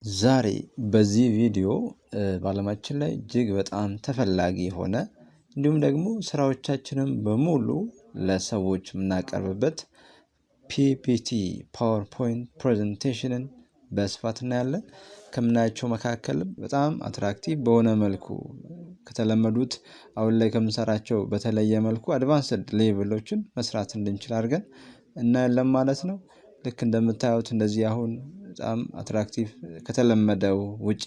ዛሬ በዚህ ቪዲዮ በአለማችን ላይ እጅግ በጣም ተፈላጊ የሆነ፣ እንዲሁም ደግሞ ስራዎቻችንን በሙሉ ለሰዎች የምናቀርብበት PPT፣ PowerPoint presentation ን በስፋት እናያለን። ከምናያቸው መካከልም በጣም attractive በሆነ መልኩ፣ ከተለመዱት አሁን ላይ ከምንሰራቸው በተለየ መልኩ advanced level ኦችን መስራት እንድንችል አድርገን እናያለን ማለት ነው። ልክ እንደምታዩት እንደዚህ አሁን በጣም attractive፣ ከተለመደው ውጪ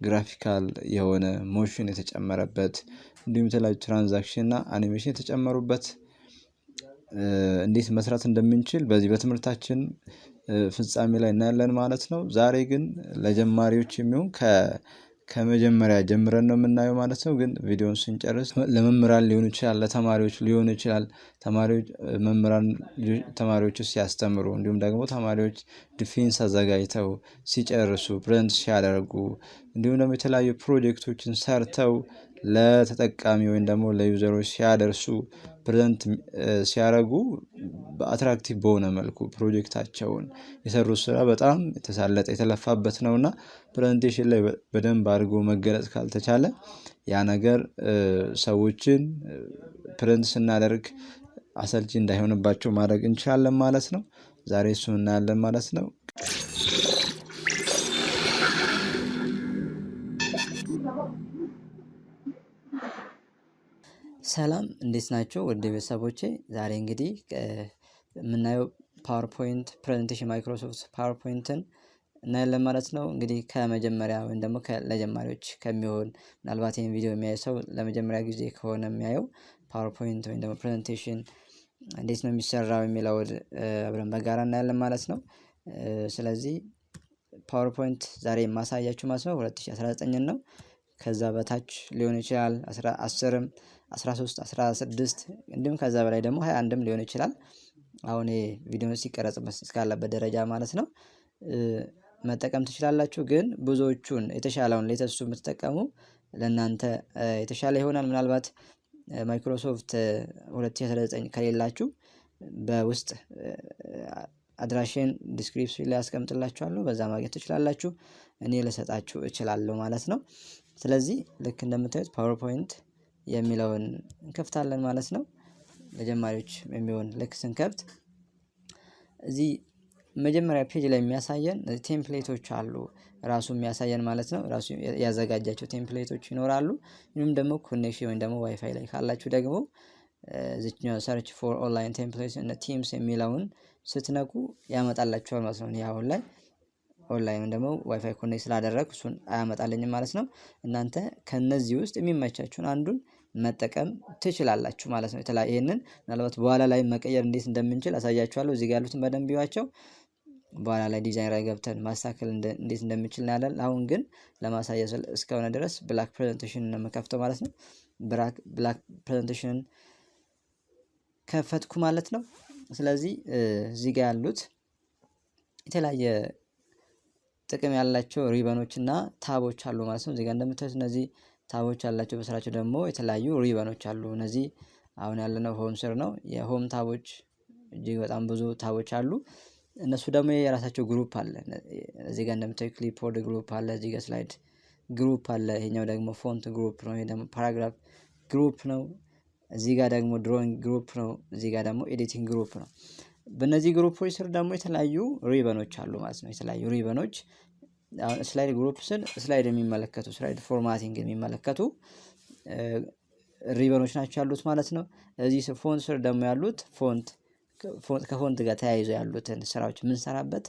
graphical የሆነ፣ motion የተጨመረበት፣ እንዲሁም የተለያዩ transition እና አኒሜሽን የተጨመሩበት እንዴት መስራት እንደምንችል በዚህ በትምህርታችን ፍጻሜ ላይ እናያለን ማለት ነው። ዛሬ ግን ለጀማሪዎች የሚሆን ከመጀመሪያ ጀምረን ነው የምናየው ማለት ነው። ግን ቪዲዮውን ስንጨርስ ለመምህራን ሊሆን ይችላል፣ ለተማሪዎች ሊሆን ይችላል። ተማሪዎች፣ መምህራን ተማሪዎች ሲያስተምሩ፣ እንዲሁም ደግሞ ተማሪዎች defense አዘጋጅተው ሲጨርሱ present ሲያደርጉ፣ እንዲሁም ደግሞ የተለያዩ ፕሮጀክቶችን ሰርተው ለተጠቃሚ ወይም ደግሞ ለ user ኦች ሲያደርሱ፣ present ሲያደርጉ፣ በ attractive በሆነ መልኩ ፕሮጀክታቸውን የሰሩት ስራ በጣም የተሳለጠ፣ የተለፋበት ነው እና presentation ላይ በደንብ አድርጎ መገለጽ ካልተቻለ ያ ነገር ሰዎችን present ስናደርግ አሰልቺ እንዳይሆንባቸው ማድረግ እንችላለን ማለት ነው። ዛሬ እሱን እናያለን ማለት ነው። ሰላም፣ እንዴት ናችሁ ውድ ቤተሰቦቼ? ዛሬ እንግዲህ የምናየው PowerPoint presentation፣ Microsoft PowerPoint ን እናያለን ማለት ነው። እንግዲህ ከመጀመሪያ ወይም ደግሞ ለጀማሪዎች ከሚሆን፣ ምናልባት ይህን ቪዲዮ የሚያይ ሰው ለመጀመሪያ ጊዜ ከሆነ የሚያየው፣ PowerPoint ወይም ደግሞ presentation እንዴት ነው የሚሰራው የሚለው አብረን በጋራ እናያለን ማለት ነው። ስለዚህ PowerPoint ዛሬ የማሳያችሁ ማለት ነው 2019 ነው። ከዛ በታች ሊሆን ይችላል፣ 10ም፣ 13፣ 16፣ እንዲሁም ከዛ በላይ ደግሞ 21ም ሊሆን ይችላል። አሁን ይሄ ቪዲዮ ሲቀረጽበት እስካለበት ደረጃ ማለት ነው መጠቀም ትችላላችሁ። ግን ብዙዎቹን የተሻለውን latest ኡ የምትጠቀሙ ለእናንተ የተሻለ ይሆናል። ምናልባት ማይክሮሶፍት 2019 ከሌላችሁ በውስጥ አድራሻዬን description ላይ አስቀምጥላችኋለሁ፣ በዛ ማግኘት ትችላላችሁ። እኔ ልሰጣችሁ እችላለሁ ማለት ነው። ስለዚህ ልክ እንደምታዩት PowerPoint የሚለውን እንከፍታለን ማለት ነው። ለጀማሪዎች የሚሆን ልክ ስንከፍት እዚህ መጀመሪያ page ላይ የሚያሳየን template ኦች አሉ፣ ራሱ የሚያሳየን ማለት ነው። ራሱ ያዘጋጃቸው template ኦች ይኖራሉ። እንዲሁም ደግሞ connection ወይም ደግሞ ዋይፋይ ላይ ካላችሁ ደግሞ እዚችኛው search for online templates እና themes የሚለውን ስትነኩ ያመጣላችኋል ማለት ነው። አሁን ላይ ኦንላይን ደግሞ WiFi connect ስላደረግኩ እሱን አያመጣልኝም ማለት ነው። እናንተ ከነዚህ ውስጥ የሚመቻችሁን አንዱን መጠቀም ትችላላችሁ ማለት ነው። ይሄንን ምናልባት በኋላ ላይ መቀየር እንዴት እንደምንችል አሳያችኋለሁ። እዚህ ጋር ያሉትን በደንብ እዩዋቸው። በኋላ ላይ ዲዛይን ላይ ገብተን ማስተካከል እንዴት እንደምንችል እናያለን። አሁን ግን ለማሳየት እስከሆነ ድረስ blank presentation ነው የምከፍተው ማለት ነው። Blank presentation ን ከፈትኩ ማለት ነው። ስለዚህ እዚህ ጋር ያሉት የተለያየ ጥቅም ያላቸው ሪበኖች እና tab ኦች አሉ ማለት ነው። እዚህ ጋር እንደምታዩት እነዚህ tab ኦች ያላቸው በስራቸው ደግሞ የተለያዩ ሪበኖች አሉ። እነዚህ አሁን ያለነው home ስር ነው። የ home tab ኦች እጅግ በጣም ብዙ tab ኦች አሉ። እነሱ ደግሞ የራሳቸው group አለ። እዚህ ጋር እንደምታዩ clipboard group አለ። እዚህ ጋር slide group አለ። ይሄኛው ደግሞ font group ነው። ይሄ ደግሞ paragraph group ነው። እዚህ ጋር ደግሞ drawing group ነው። እዚህ ጋር ደግሞ editing group ነው። በእነዚህ group ኦች ስር ደግሞ የተለያዩ ሪበኖች አሉ ማለት ነው። የተለያዩ ሪበኖች፣ አሁን slide group ስር slide የሚመለከቱ፣ slide formatting የሚመለከቱ ሪበኖች ናቸው ያሉት ማለት ነው። እዚህ font ስር ደግሞ ያሉት font፣ ከ font ጋር ተያይዘው ያሉትን ስራዎች የምንሰራበት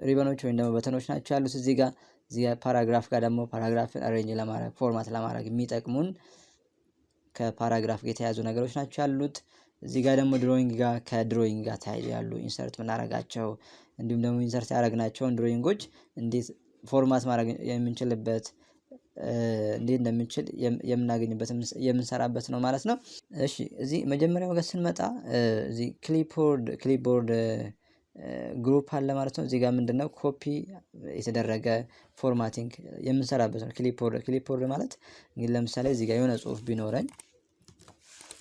ሪበኖች ወይም ደግሞ button ኦች ናቸው ያሉት እዚህ ጋር። እዚህ ጋር paragraph ጋር ደግሞ paragraph ን arrange ለማድረግ፣ format ለማድረግ የሚጠቅሙን ከ paragraph ጋር የተያያዙ ነገሮች ናቸው ያሉት። እዚህ ጋር ደግሞ drawing ጋር፣ ከ drawing ጋር ተያይዘው ያሉ insert የምናደርጋቸው፣ እንዲሁም ደግሞ insert ያደረግናቸውን drawing ኦች እንዴት format ማድረግ የምንችልበት፣ እንዴት እንደምንችል የምናገኝበት፣ የምንሰራበት ነው ማለት ነው። እሺ፣ እዚህ መጀመሪያው ጋር ስንመጣ እዚህ clipboard group አለ ማለት ነው። እዚህ ጋር ምንድነው? ኮፒ የተደረገ formatting የምንሰራበት ነው። Clipboard ማለት እንግዲህ ለምሳሌ እዚህ ጋር የሆነ ጽሁፍ ቢኖረኝ፣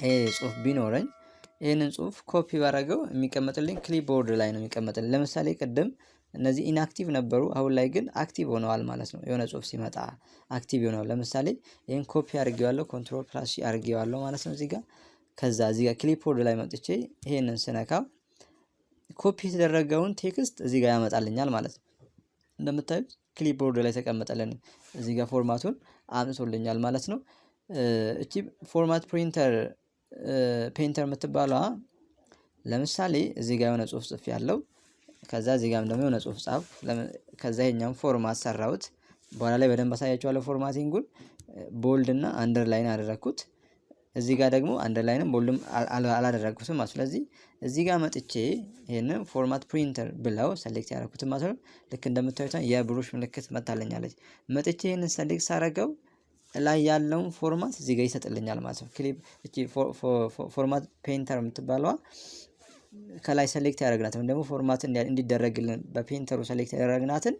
ይሄ ጽሁፍ ቢኖረኝ፣ ይህንን ጽሁፍ ኮፒ ባረገው የሚቀመጥልኝ clipboard ላይ ነው የሚቀመጥልኝ። ለምሳሌ ቅድም እነዚህ inactive ነበሩ፣ አሁን ላይ ግን active ሆነዋል ማለት ነው። የሆነ ጽሁፍ ሲመጣ active ይሆናል። ለምሳሌ ይህን ኮፒ አድርጌዋለሁ፣ control plus C አድርጌዋለሁ ማለት ነው እዚህ ጋር። ከዛ እዚህ ጋር clipboard ላይ መጥቼ ይሄንን ስነካው ኮፒ የተደረገውን text እዚህ ጋር ያመጣልኛል ማለት ነው። እንደምታዩት clipboard ላይ ተቀመጠልን፣ እዚህ ጋር format ኡን አምጥቶልኛል ማለት ነው። እቺ format painter የምትባለዋ ለምሳሌ እዚህ ጋር የሆነ ጽሁፍ ጽፍ ያለው፣ ከዛ እዚህ ጋርም ደግሞ የሆነ ጽሁፍ ጻፍ፣ ከዛ ይሄኛውን format ሰራሁት። በኋላ ላይ በደንብ አሳያችኋለሁ formatting ኡን። Bold እና underline አደረግኩት። እዚህ ጋር ደግሞ underline ም bold ም አላደረግኩትም ማለት። ስለዚህ እዚህ ጋር መጥቼ ይሄንን format painter ብለው select ያደረኩትን ማለት ነው። ልክ እንደምታዩት የብሩሽ ምልክት መታለኛለች። መጥቼ ይሄንን select ሳረገው ላይ ያለውን format እዚህ ጋር ይሰጥልኛል ማለት ነው። ክሊፕ እቺ format painter የምትባለዋ ከላይ select ያደረግናት ወይም ደግሞ format እንዲደረግልን በ painter ኡ select ያደረግናትን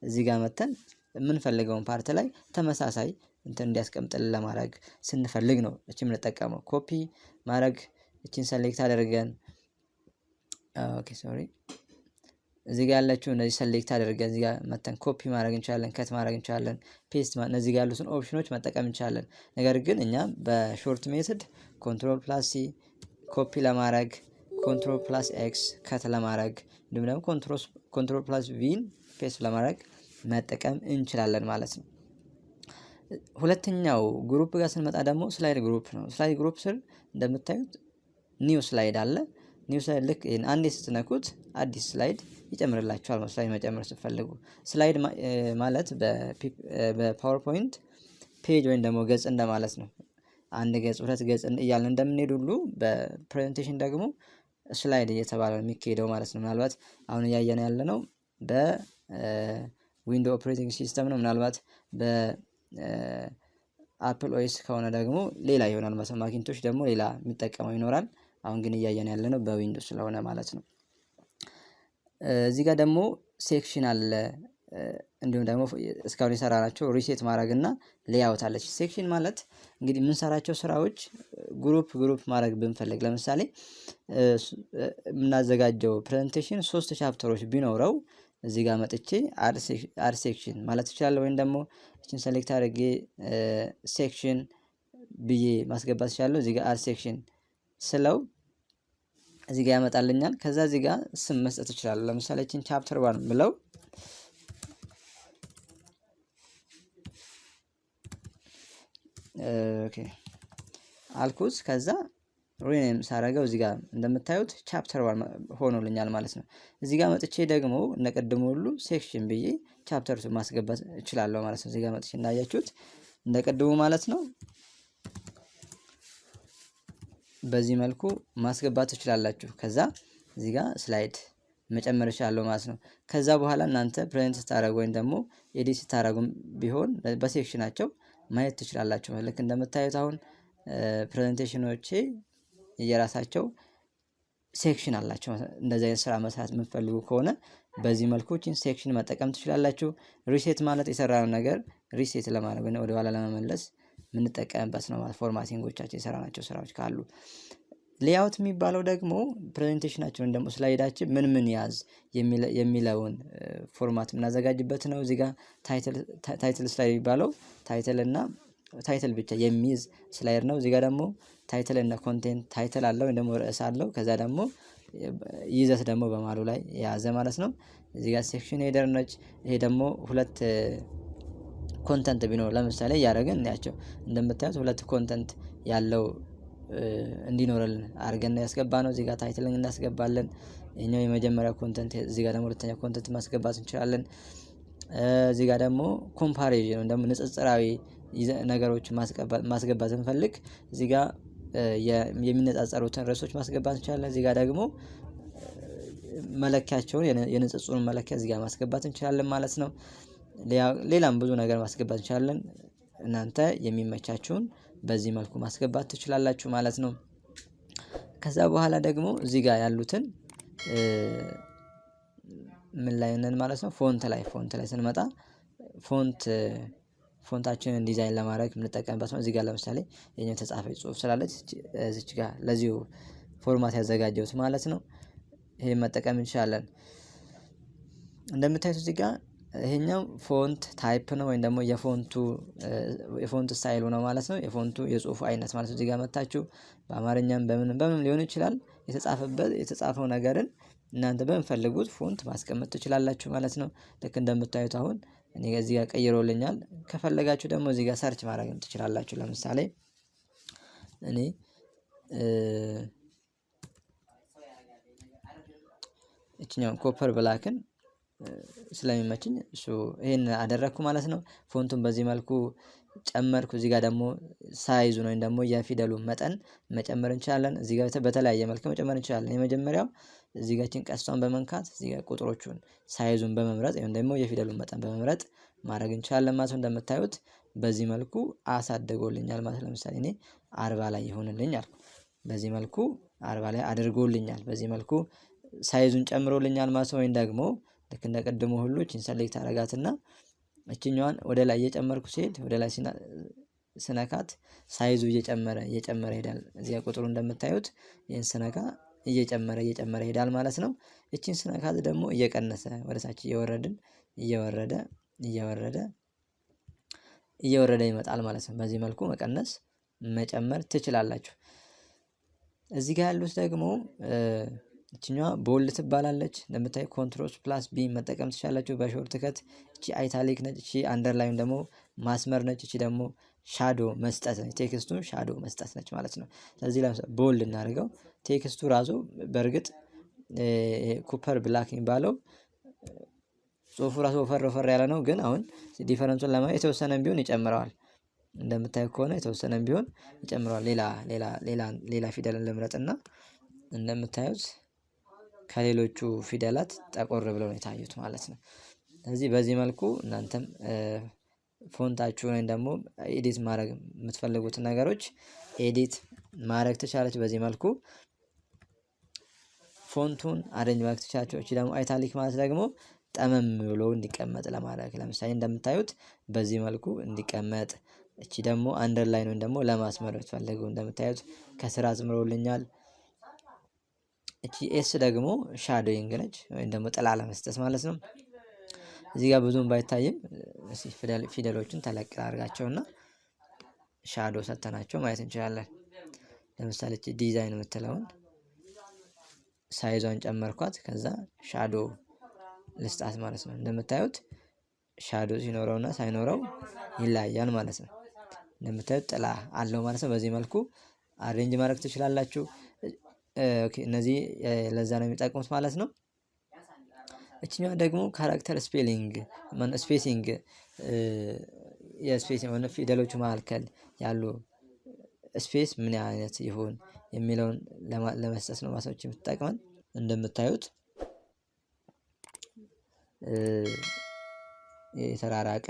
እዚህ ጋር መተን የምንፈልገውን part ላይ ተመሳሳይ እንትን እንዲያስቀምጥልን ለማድረግ ስንፈልግ ነው እቺ የምንጠቀመው። ኮፒ ማድረግ እቺን select አድርገን፣ okay sorry፣ እዚህ ጋር ያለችው እነዚህ select አድርገን እዚህ ጋር መተን ኮፒ ማድረግ እንችላለን፣ cut ማድረግ እንችላለን፣ paste፣ እነዚህ ጋር ያሉትን ኦፕሽኖች መጠቀም እንችላለን። ነገር ግን እኛ በ short method control plus C copy ለማድረግ፣ control plus X cut ለማድረግ፣ እንዲሁም ደግሞ control plus V ን paste ለማድረግ መጠቀም እንችላለን ማለት ነው። ሁለተኛው group ጋር ስንመጣ ደግሞ slide group ነው። Slide group ስር እንደምታዩት new slide አለ። New slide ልክ ይሄን አንዴ ስትነኩት አዲስ slide ይጨምርላችኋል። Slide መጨመር ስትፈልጉ፣ slide ማለት በ PowerPoint page ወይም ደግሞ ገጽ እንደማለት ነው። አንድ ገጽ፣ ሁለት ገጽ እያልን እንደምንሄድ ሁሉ በ presentation ደግሞ slide እየተባለ ነው የሚካሄደው ማለት ነው። ምናልባት አሁን እያየን ያለነው በ Window operating system ነው። ምናልባት በ Apple OS ከሆነ ደግሞ ሌላ ይሆናል ማለት ነው። Macintosh ደግሞ ሌላ የሚጠቀመው ይኖራል። አሁን ግን እያየን ያለነው በ Windows ስለሆነ ማለት ነው። እዚህ ጋር ደግሞ section አለ። እንዲሁም ደግሞ እስካሁን የሰራናቸው reset ማድረግ እና layout አለች። Section ማለት እንግዲህ የምንሰራቸው ስራዎች group group ማድረግ ብንፈልግ፣ ለምሳሌ የምናዘጋጀው presentation ሶስት chapter ኦች ቢኖረው እዚህ ጋር መጥቼ add section ማለት እችላለሁ። ወይም ደግሞ እችን select አድርጌ section ብዬ ማስገባት እችላለሁ። እዚህ ጋር add section ስለው እዚህ ጋር ያመጣልኛል። ከዛ እዚህ ጋር ስም መስጠት እችላለሁ። ለምሳሌ እችን chapter one ብለው፣ okay አልኩት። ከዛ rename ሳረገው እዚህ ጋር እንደምታዩት chapter one ሆኖልኛል ማለት ነው። እዚህ ጋር መጥቼ ደግሞ እንደቀድሞ ሁሉ section ብዬ chapter two ማስገባት እችላለሁ ማለት ነው። እዚህ ጋር መጥቼ እንዳያችሁት እንደቀድሞ ማለት ነው። በዚህ መልኩ ማስገባት ትችላላችሁ። ከዛ እዚህ ጋር slide መጨመር እችላለሁ ማለት ነው። ከዛ በኋላ እናንተ present ስታደርጉ ወይም ደግሞ edit ስታደርጉ ቢሆን በ section ኣቸው ማየት ትችላላችሁ። ልክ እንደምታዩት አሁን presentation ኦቼ የራሳቸው section አላቸው። እንደዚህ አይነት ስራ መስራት የምትፈልጉ ከሆነ በዚህ መልኩ እቺን section መጠቀም ትችላላችሁ። Reset ማለት የሰራነው ነገር reset ለማድረግ ወይ ወደ ኋላ ለመመለስ የምንጠቀምበት ነው ማለት፣ formatting ኦቻችን የሰራናቸው ስራዎች ካሉ። Layout የሚባለው ደግሞ presentation ኣችን ደግሞ slide ኣችን ምን ምን ያዝ የሚለውን format የምናዘጋጅበት ነው። እዚህ ጋር title slide የሚባለው title እና title ብቻ የሚይዝ slide ነው። እዚህ ጋር ደግሞ title እና content፣ title አለው ወይም ደግሞ ርዕስ አለው። ከዛ ደግሞ ይዘት ደግሞ በመሃሉ ላይ የያዘ ማለት ነው። እዚህ ጋር section header ነች። ይሄ ደግሞ ሁለት content ቢኖር ለምሳሌ እያደረግን እንያቸው። እንደምታዩት ሁለት content ያለው እንዲኖርልን አድርገን ያስገባነው። እዚህ ጋር title ን እናስገባለን። ይሄኛው የመጀመሪያው content፣ እዚህ ጋር ደግሞ ሁለተኛ content ማስገባት እንችላለን። እዚህ ጋር ደግሞ comparison ወይም ደግሞ ንጽጽራዊ ነገሮችን ማስገባት እንፈልግ እዚህ ጋር የሚነጻጸሩትን ርዕሶች ማስገባት እንችላለን። እዚህ ጋር ደግሞ መለኪያቸውን፣ የንጽጽሩን መለኪያ እዚህ ጋር ማስገባት እንችላለን ማለት ነው። ሌላም ብዙ ነገር ማስገባት እንችላለን። እናንተ የሚመቻችሁን በዚህ መልኩ ማስገባት ትችላላችሁ ማለት ነው። ከዛ በኋላ ደግሞ እዚህ ጋር ያሉትን ምን ላይ ነን ማለት ነው? Font ላይ። Font ላይ ስንመጣ font ኣችንን ዲዛይን ለማድረግ የምንጠቀምበት ነው። እዚህ ጋር ለምሳሌ የኛው የተጻፈ ጽሁፍ ስላለች እዚች ጋር ለዚሁ format ያዘጋጀሁት ማለት ነው። ይሄን መጠቀም እንችላለን። እንደምታዩት እዚህ ጋር ይሄኛው font type ነው ወይም ደግሞ የ font style ኡ ነው ማለት ነው። የ font ኡ የጽሁፉ አይነት ማለት ነው። እዚህ ጋር መታችሁ በአማርኛም በምንም በምንም ሊሆን ይችላል፣ የተጻፈበት የተጻፈው ነገርን እናንተ በምትፈልጉት font ማስቀመጥ ትችላላችሁ ማለት ነው። ልክ እንደምታዩት አሁን እኔ እዚህ ጋር ቀይሮልኛል። ከፈለጋችሁ ደግሞ እዚህ ጋር search ማድረግም ትችላላችሁ። ለምሳሌ እኔ እችኛውን Cooper Black ን ስለሚመችኝ እሱ ይሄን አደረግኩ ማለት ነው። Font ኡን በዚህ መልኩ ጨመርኩ። እዚህ ጋር ደግሞ size ኡን ወይም ደግሞ የፊደሉን መጠን መጨመር እንችላለን። እዚህ ጋር በተለያየ መልክ መጨመር እንችላለን። የመጀመሪያው እዚህ ጋር ይቺን ቀስቷን በመንካት እዚህ ጋር ቁጥሮቹን size ኡን በመምረጥ ወይም ደግሞ የፊደሉን መጠን በመምረጥ ማድረግ እንችላለን ማለት ነው። እንደምታዩት በዚህ መልኩ አሳድጎልኛል ማለት ነው። ለምሳሌ እኔ 40 ላይ ይሁንልኝ አልኩ። በዚህ መልኩ 40 ላይ አድርጎልኛል። በዚህ መልኩ size ኡን ጨምሮልኛል ማለት ነው። ወይም ደግሞ ልክ እንደ ቅድሙ ሁሉ እቺን select አረጋትና እቺኛዋን ወደ ላይ እየጨመርኩ ሲሄድ ወደ ላይ ስነካት size ኡ እየጨመረ እየጨመረ ይሄዳል። እዚህ ጋር ቁጥሩ እንደምታዩት ይሄን ስነካ እየጨመረ እየጨመረ ይሄዳል ማለት ነው። እቺን ስነካት ደግሞ እየቀነሰ ወደ ታች እየወረድን እየወረደ እየወረደ እየወረደ ይመጣል ማለት ነው። በዚህ መልኩ መቀነስ መጨመር ትችላላችሁ። እዚህ ጋር ያሉት ደግሞ እቺኛዋ bold ትባላለች። እንደምታዩ control plus B መጠቀም ትችላላችሁ በ shortcut። እቺ italic ነች። እቺ underline ደግሞ ማስመር ነች። እቺ ደግሞ shadow መስጠት ነች። Text ኡን shadow መስጠት ነች ማለት ነው። ስለዚህ ለምሳሌ bold እናድርገው። Text ኡ ራሱ በእርግጥ Cooper Black የሚባለው ጽሁፉ ራሱ ወፈር ወፈር ያለ ነው፣ ግን አሁን difference ኡን ለማየት የተወሰነም ቢሆን ይጨምረዋል። እንደምታዩ ከሆነ የተወሰነም ቢሆን ይጨምረዋል። ሌላ ሌላ ሌላ ሌላ ፊደልን ልምረጥና እንደምታዩት ከሌሎቹ ፊደላት ጠቆር ብለው ነው የታዩት ማለት ነው። ስለዚህ በዚህ መልኩ እናንተም font ኣችሁን ወይም ደግሞ edit ማድረግ የምትፈልጉትን ነገሮች edit ማድረግ ትችላላችሁ። በዚህ መልኩ font ኡን arrange ማድረግ ትችላላችሁ። እቺ ደግሞ italic ማለት ደግሞ ጠመም ብሎ እንዲቀመጥ ለማድረግ፣ ለምሳሌ እንደምታዩት በዚህ መልኩ እንዲቀመጥ። እቺ ደግሞ underline ወይም ደግሞ ለማስመር ብትፈልጉ እንደምታዩት ከስር አዝምሮልኛል። እቺ S ደግሞ shadowing ነች ወይም ደግሞ ጥላ ለመስጠት ማለት ነው። እዚህ ጋር ብዙም ባይታይም ፊደሎችን ተለቅ አድርጋቸውና shadow ሰተናቸው ማየት እንችላለን። ለምሳሌ እቺ ዲዛይን የምትለውን size ኧን ጨመርኳት፣ ከዛ shadow ልስጣት ማለት ነው። እንደምታዩት shadow ሲኖረውና ሳይኖረው ይለያያል ማለት ነው። እንደምታዩት ጥላ አለው ማለት ነው። በዚህ መልኩ arrange ማድረግ ትችላላችሁ። Okay፣ እነዚህ ለዛ ነው የሚጠቅሙት ማለት ነው። እችኛዋ ደግሞ character spelling spacing፣ የ space የሆነ ፊደሎቹ መካከል ያሉ space ምን አይነት ይሁን የሚለውን ለመስጠት ነው ማሰዎች የምትጠቅመን። እንደምታዩት የተራራቀ፣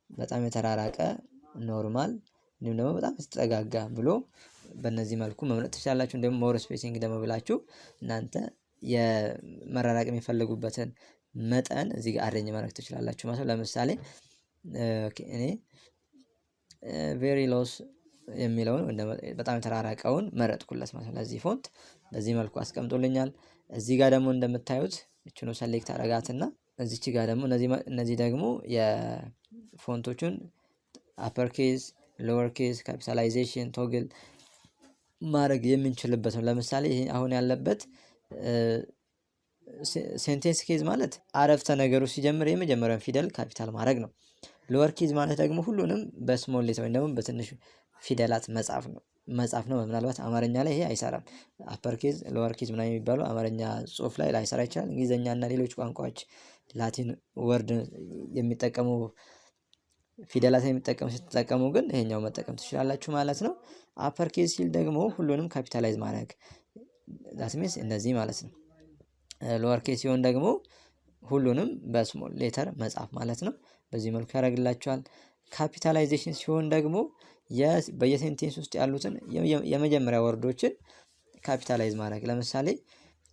በጣም የተራራቀ፣ normal እንዲሁም ደግሞ በጣም የተጠጋጋ ብሎ በእነዚህ መልኩ መምረጥ ትችላላችሁ። እንዲሁም more spacing ደግሞ ብላችሁ እናንተ የመራራቅ የሚፈልጉበትን መጠን እዚህ ጋር arrange ማድረግ ትችላላችሁ ማለት ነው። ለምሳሌ እኔ very loose የሚለውን በጣም የተራራቀውን መረጥኩለት ማለት ነው። ለዚህ font በዚህ መልኩ አስቀምጦልኛል። እዚህ ጋር ደግሞ እንደምታዩት እችኑ select አረጋትና እዚች ጋር ደግሞ እነዚህ ደግሞ የ font ኦቹን upper case፣ lower case፣ capitalization፣ toggle ማድረግ የምንችልበት ነው። ለምሳሌ ይሄ አሁን ያለበት sentence case ማለት አረፍተ ነገሩ ሲጀምር የመጀመሪያውን ፊደል ካፒታል ማድረግ ነው። Lower case ማለት ደግሞ ሁሉንም በ small letter ወይም ደግሞ በትንሽ ፊደላት መጻፍ ነው። ምናልባት አማርኛ ላይ ይሄ አይሰራም። Upper case፣ lower case ምናምን የሚባለው አማርኛ ጽሁፍ ላይ ላይሰራ ይችላል። እንግሊዘኛ እና ሌሎች ቋንቋዎች Latin word የሚጠቀሙ ፊደላትን የሚጠቀሙ ስትጠቀሙ ግን ይሄኛው መጠቀም ትችላላችሁ ማለት ነው። Upper case ሲል ደግሞ ሁሉንም capitalize ማድረግ፣ that means እንደዚህ ማለት ነው። Lower case ሲሆን ደግሞ ሁሉንም በ small letter መጻፍ ማለት ነው። በዚህ መልኩ ያደርግላችኋል። Capitalization ሲሆን ደግሞ በየ sentence ውስጥ ያሉትን የመጀመሪያ word ኦችን capitalize ማድረግ። ለምሳሌ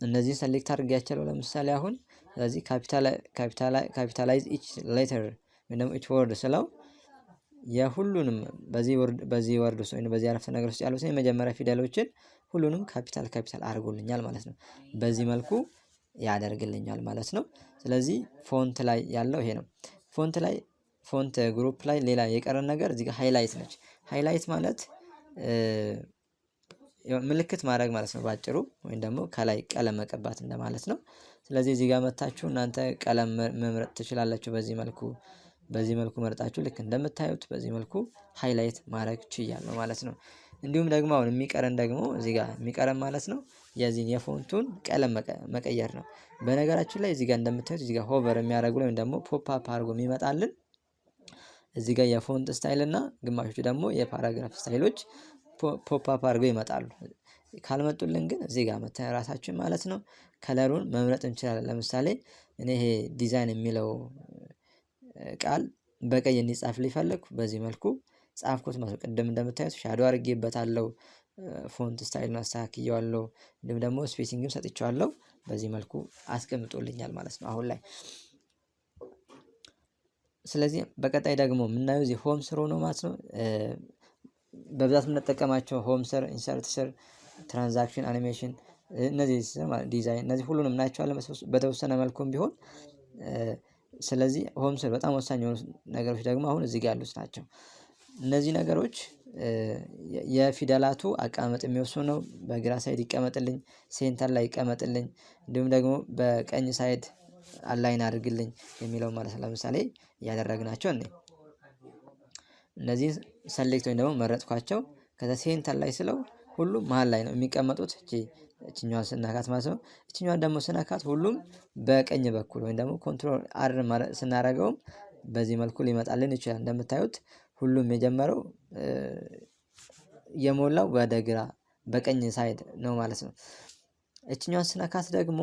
እነዚህን select አድርጌያቸዋለሁ። ለምሳሌ አሁን ስለዚህ capitalize each letter ወይም ደግሞ each word ስለው የሁሉንም በዚህ word ውስጥ ወይም በዚህ አረፍተ ነገር ውስጥ ያሉትን የመጀመሪያ ፊደሎችን ሁሉንም capital capital አድርጎልኛል ማለት ነው። በዚህ መልኩ ያደርግልኛል ማለት ነው። ስለዚህ font ላይ ያለው ይሄ ነው። Font ላይ፣ font group ላይ ሌላ የቀረን ነገር እዚህ ጋር highlight ነች። Highlight ማለት ምልክት ማድረግ ማለት ነው ባጭሩ፣ ወይም ደግሞ ከላይ ቀለም መቀባት እንደማለት ነው። ስለዚህ እዚህ ጋር መታችሁ እናንተ ቀለም መምረጥ ትችላላችሁ። በዚህ መልኩ መርጣችሁ ልክ እንደምታዩት በዚህ መልኩ highlight ማድረግ ችያለሁ ማለት ነው። እንዲሁም ደግሞ አሁን የሚቀረን ደግሞ እዚህ ጋር የሚቀረን ማለት ነው የዚህን የ font ኡን ቀለም መቀየር ነው። በነገራችን ላይ እዚህ ጋር እንደምታዩት እዚህ ጋር hover የሚያደርጉ ወይም ደግሞ pop up አድርጎ የሚመጣልን እዚህ ጋር የ font style እና ግማሾቹ ደግሞ የ paragraph style ኦች pop up አድርገው ይመጣሉ። ካልመጡልን ግን እዚህ ጋር መተን ራሳችን ማለት ነው color ኡን መምረጥ እንችላለን። ለምሳሌ እኔ ይሄ ዲዛይን የሚለው ቃል በቀይ እንዲጻፍልኝ ፈለግኩ፣ በዚህ መልኩ ጻፍኩት ማለት ነው። ቅድም እንደምታዩት shadow አድርጌበታለሁ። Font style ኡን አስተካክየዋለሁ። እንዲሁም ደግሞ spacing ም ሰጥቼዋለሁ። በዚህ መልኩ አስቀምጦልኛል ማለት ነው አሁን ላይ። ስለዚህ በቀጣይ ደግሞ የምናየው እዚህ home ስር ሆኖ ማለት ነው። በብዛት የምንጠቀማቸው home ስር፣ insert ስር፣ transition፣ animation፣ እነዚህ ዲዛይን፣ እነዚህ ሁሉንም እናያቸዋለን በተወሰነ መልኩም ቢሆን። ስለዚህ home ስር በጣም ወሳኝ የሆኑ ነገሮች ደግሞ አሁን እዚህ ጋር ያሉት ናቸው። እነዚህ ነገሮች የፊደላቱ አቀማመጥ የሚወስኑ ነው። በግራ side ይቀመጥልኝ፣ center ላይ ይቀመጥልኝ፣ እንዲሁም ደግሞ በቀኝ side align አድርግልኝ የሚለው ማለት ነው። ለምሳሌ እያደረግናቸው እኔ እነዚህን select ወይም ደግሞ መረጥኳቸው። ከዛ center ላይ ስለው ሁሉም መሃል ላይ ነው የሚቀመጡት። እቺ እችኛዋን ስነካት ማለት ነው። እችኛዋን ደግሞ ስነካት ሁሉም በቀኝ በኩል ወይም ደግሞ control R ስናደርገውም በዚህ መልኩ ሊመጣልን ይችላል። እንደምታዩት ሁሉም የጀመረው የሞላው ወደ ግራ በቀኝ side ነው ማለት ነው። እችኛዋን ስነካት ደግሞ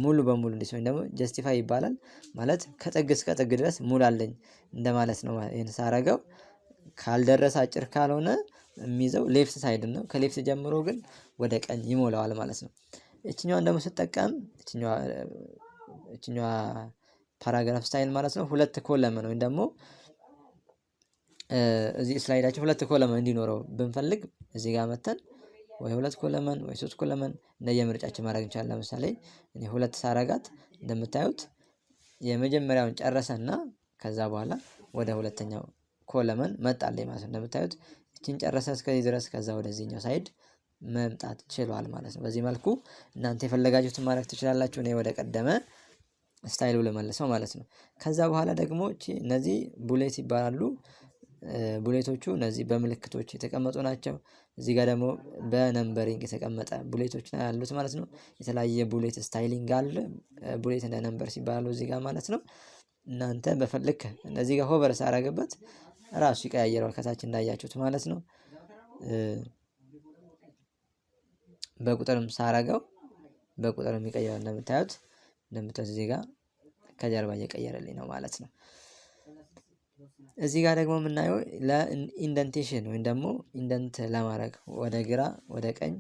ሙሉ በሙሉ እንዲህ ወይም ደግሞ justify ይባላል። ማለት ከጥግ እስከ ጥግ ድረስ ሙላልኝ እንደማለት ነው። ይሄን ሳረገው ካልደረሰ፣ አጭር ካልሆነ የሚይዘው left side ነው። ከ left ጀምሮ ግን ወደ ቀኝ ይሞላዋል ማለት ነው። እችኛዋን ደግሞ ስጠቀም እችኛዋ paragraph style ማለት ነው፣ ሁለት column ወይም ደግሞ እዚህ slide ኣችን ሁለት column እንዲኖረው ብንፈልግ እዚህ ጋር መተን ወይ ሁለት column ወይ ሶስት column እንደየምርጫችን ማድረግ እንችላለን። ለምሳሌ እኔ ሁለት ሳረጋት እንደምታዩት የመጀመሪያውን ጨረሰና ከዛ በኋላ ወደ ሁለተኛው column መጣልኝ ማለት ነው። እንደምታዩት እቺን ጨረሰ እስከዚህ ድረስ፣ ከዛ ወደዚህኛው side መምጣት ችሏል ማለት ነው። በዚህ መልኩ እናንተ የፈለጋችሁትን ማድረግ ትችላላችሁ። እኔ ወደ ቀደመ style ኡ ልመልሰው ማለት ነው። ከዛ በኋላ ደግሞ እቺ እነዚህ bullet ይባላሉ። Bullet ኦቹ እነዚህ በምልክቶች የተቀመጡ ናቸው። እዚህ ጋር ደግሞ በ numbering የተቀመጠ bullet ኦች ያሉት ማለት ነው። የተለያየ bullet styling አለ። Bullet and numbers ይባላሉ እዚህ ጋር ማለት ነው። እናንተ በፈለክ እነዚህ ጋር hover ሳረግበት ራሱ ይቀያየረዋል ከታች እንዳያችሁት ማለት ነው። በቁጥርም ሳረገው በቁጥርም ይቀየራል። እንደምታዩት እዚህ ጋር ከጀርባ እየቀየረልኝ ነው ማለት ነው። እዚህ ጋር ደግሞ የምናየው ለ indentation ወይም ደግሞ indent ለማድረግ፣ ወደ ግራ ወደ ቀኝ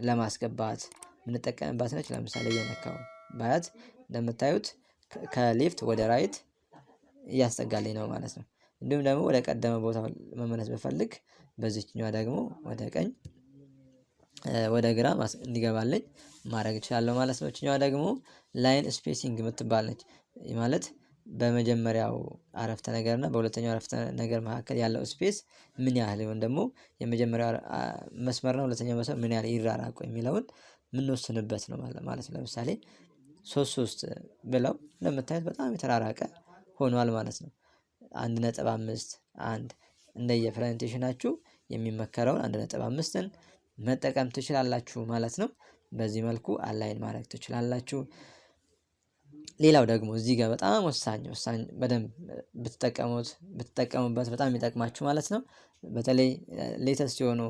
ለማስገባት የምንጠቀምባት ነች። ለምሳሌ እየነካው ባያት እንደምታዩት ከ left ወደ right እያስጠጋልኝ ነው ማለት ነው። እንዲሁም ደግሞ ወደ ቀደመ ቦታ መመለስ ብፈልግ በዚችኛዋ ደግሞ ወደ ቀኝ ወደ ግራ እንዲገባልኝ ማድረግ እችላለሁ ማለት ነው። እችኛዋ ደግሞ line spacing የምትባል ነች። ማለት በመጀመሪያው አረፍተ ነገር እና በሁለተኛው አረፍተ ነገር መካከል ያለው space ምን ያህል ወይም ደግሞ የመጀመሪያው መስመር እና ሁለተኛው መስመር ምን ያህል ይራራቁ የሚለውን የምንወስንበት ነው ማለት ነው። ለምሳሌ ሶስት ሶስት ብለው እንደምታዩት በጣም የተራራቀ ሆኗል ማለት ነው። 1.5፣ 1፣ እንደየ presentation ኣችሁ የሚመከረውን 1.5ን መጠቀም ትችላላችሁ ማለት ነው። በዚህ መልኩ align ማድረግ ትችላላችሁ። ሌላው ደግሞ እዚህ ጋር በጣም ወሳኝ ወሳኝ፣ በደንብ ብትጠቀሙበት በጣም የሚጠቅማችሁ ማለት ነው። በተለይ latest የሆኑ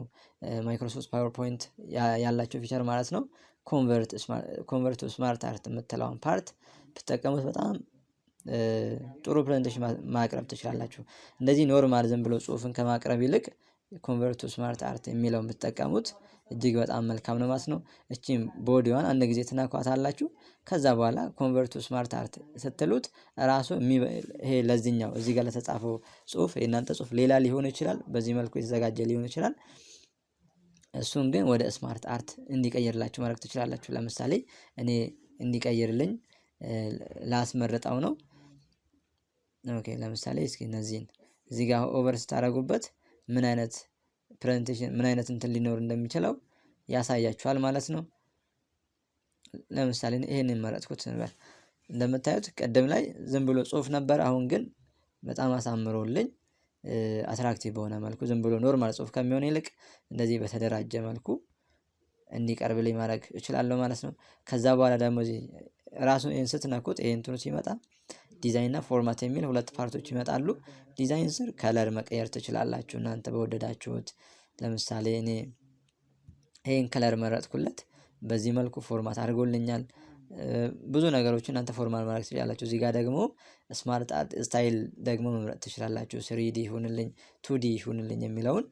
Microsoft PowerPoint ያላቸው feature ማለት ነው። Convert to smart art የምትለውን part ብትጠቀሙት በጣም ጥሩ presentation ማቅረብ ትችላላችሁ። እንደዚህ normal ዝም ብሎ ጽሁፍን ከማቅረብ ይልቅ convert to smart art የሚለውን ብትጠቀሙት እጅግ በጣም መልካም ነው ማለት ነው። እቺን body ዋን አንድ ጊዜ ትነኳታላችሁ። ከዛ በኋላ convert to smart art ስትሉት ራሱ ይሄ ለዚህኛው እዚህ ጋር ለተጻፈው ጽሁፍ፣ የእናንተ ጽሁፍ ሌላ ሊሆን ይችላል፣ በዚህ መልኩ የተዘጋጀ ሊሆን ይችላል። እሱን ግን ወደ smart art እንዲቀይርላችሁ ማድረግ ትችላላችሁ። ለምሳሌ እኔ እንዲቀይርልኝ ላስመርጠው ነው። Okay፣ ለምሳሌ እስኪ እነዚህን እዚህ ጋር hover ስታደርጉበት ምን አይነት presentation፣ ምን አይነት እንትን ሊኖር እንደሚችለው ያሳያችኋል ማለት ነው። ለምሳሌ ይሄንን መረጥኩት እንበል። እንደምታዩት ቅድም ላይ ዝም ብሎ ጽሁፍ ነበር። አሁን ግን በጣም አሳምሮልኝ attractive በሆነ መልኩ ዝም ብሎ normal ጽሁፍ ከሚሆን ይልቅ እንደዚህ በተደራጀ መልኩ እንዲቀርብልኝ ማድረግ እችላለሁ ማለት ነው። ከዛ በኋላ ደግሞ እዚህ ራሱን ይሄን ስትነኩት ይሄ እንትኑ ሲመጣ ዲዛይን እና format የሚል ሁለት part ኦች ይመጣሉ። ዲዛይን ስር color መቀየር ትችላላችሁ እናንተ በወደዳችሁት። ለምሳሌ እኔ ይሄን color መረጥኩለት፣ በዚህ መልኩ format አድርጎልኛል። ብዙ ነገሮችን እናንተ format ማድረግ ትችላላችሁ። እዚህ ጋር ደግሞ smart art style ደግሞ መምረጥ ትችላላችሁ። 3D ይሁንልኝ፣ 2D ይሁንልኝ የሚለውን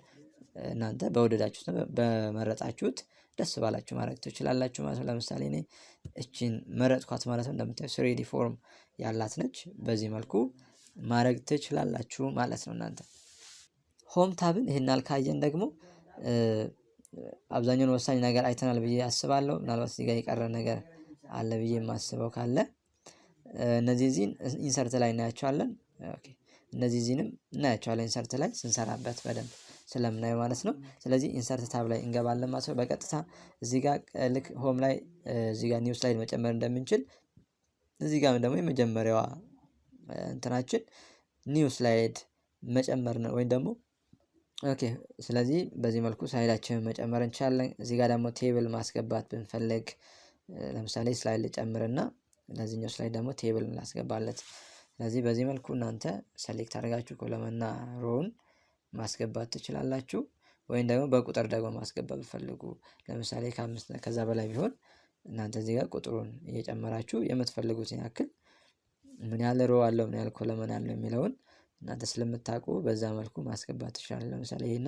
እናንተ በወደዳችሁት፣ በመረጣችሁት፣ ደስ ባላችሁ ማድረግ ትችላላችሁ ማለት ነው። ለምሳሌ እኔ እቺን መረጥኳት ማለት ነው። እንደምታዩት 3D form ያላት ነች። በዚህ መልኩ ማድረግ ትችላላችሁ ማለት ነው። እናንተ home tab ን ይሄን አልካየን ደግሞ አብዛኛውን ወሳኝ ነገር አይተናል ብዬ አስባለሁ። ምናልባት እዚህ ጋር የቀረ ነገር አለ ብዬ የማስበው ካለ እነዚህ እዚህን insert ላይ እናያቸዋለን። Okay፣ እነዚህ እዚህንም እናያቸዋለን insert ላይ ስንሰራበት በደንብ ስለምናየው ማለት ነው። ስለዚህ insert tab ላይ እንገባለን ማለት ነው። በቀጥታ እዚህ ጋር ልክ home ላይ እዚህ ጋር new slide መጨመር እንደምንችል እዚህ ጋር ደግሞ የመጀመሪያዋ እንትናችን new slide መጨመር ነው ወይም ደግሞ okay፣ ስለዚህ በዚህ መልኩ slide ኣችንን መጨመር እንችላለን። እዚህ ጋር ደግሞ table ማስገባት ብንፈልግ ለምሳሌ slide ልጨምርና ለዚህኛው slide ደግሞ table ላስገባለት። ስለዚህ በዚህ መልኩ እናንተ select አድርጋችሁ column ና row ውን ማስገባት ትችላላችሁ። ወይም ደግሞ በቁጥር ደግሞ ማስገባት ብትፈልጉ ለምሳሌ ከአምስት ከዛ በላይ ቢሆን እናንተ እዚህ ጋር ቁጥሩን እየጨመራችሁ የምትፈልጉትን ያክል፣ ምን ያህል row አለው፣ ምን ያህል column አለው የሚለውን እናንተ ስለምታውቁ በዛ መልኩ ማስገባት ትችላላችሁ። ለምሳሌ ይሄን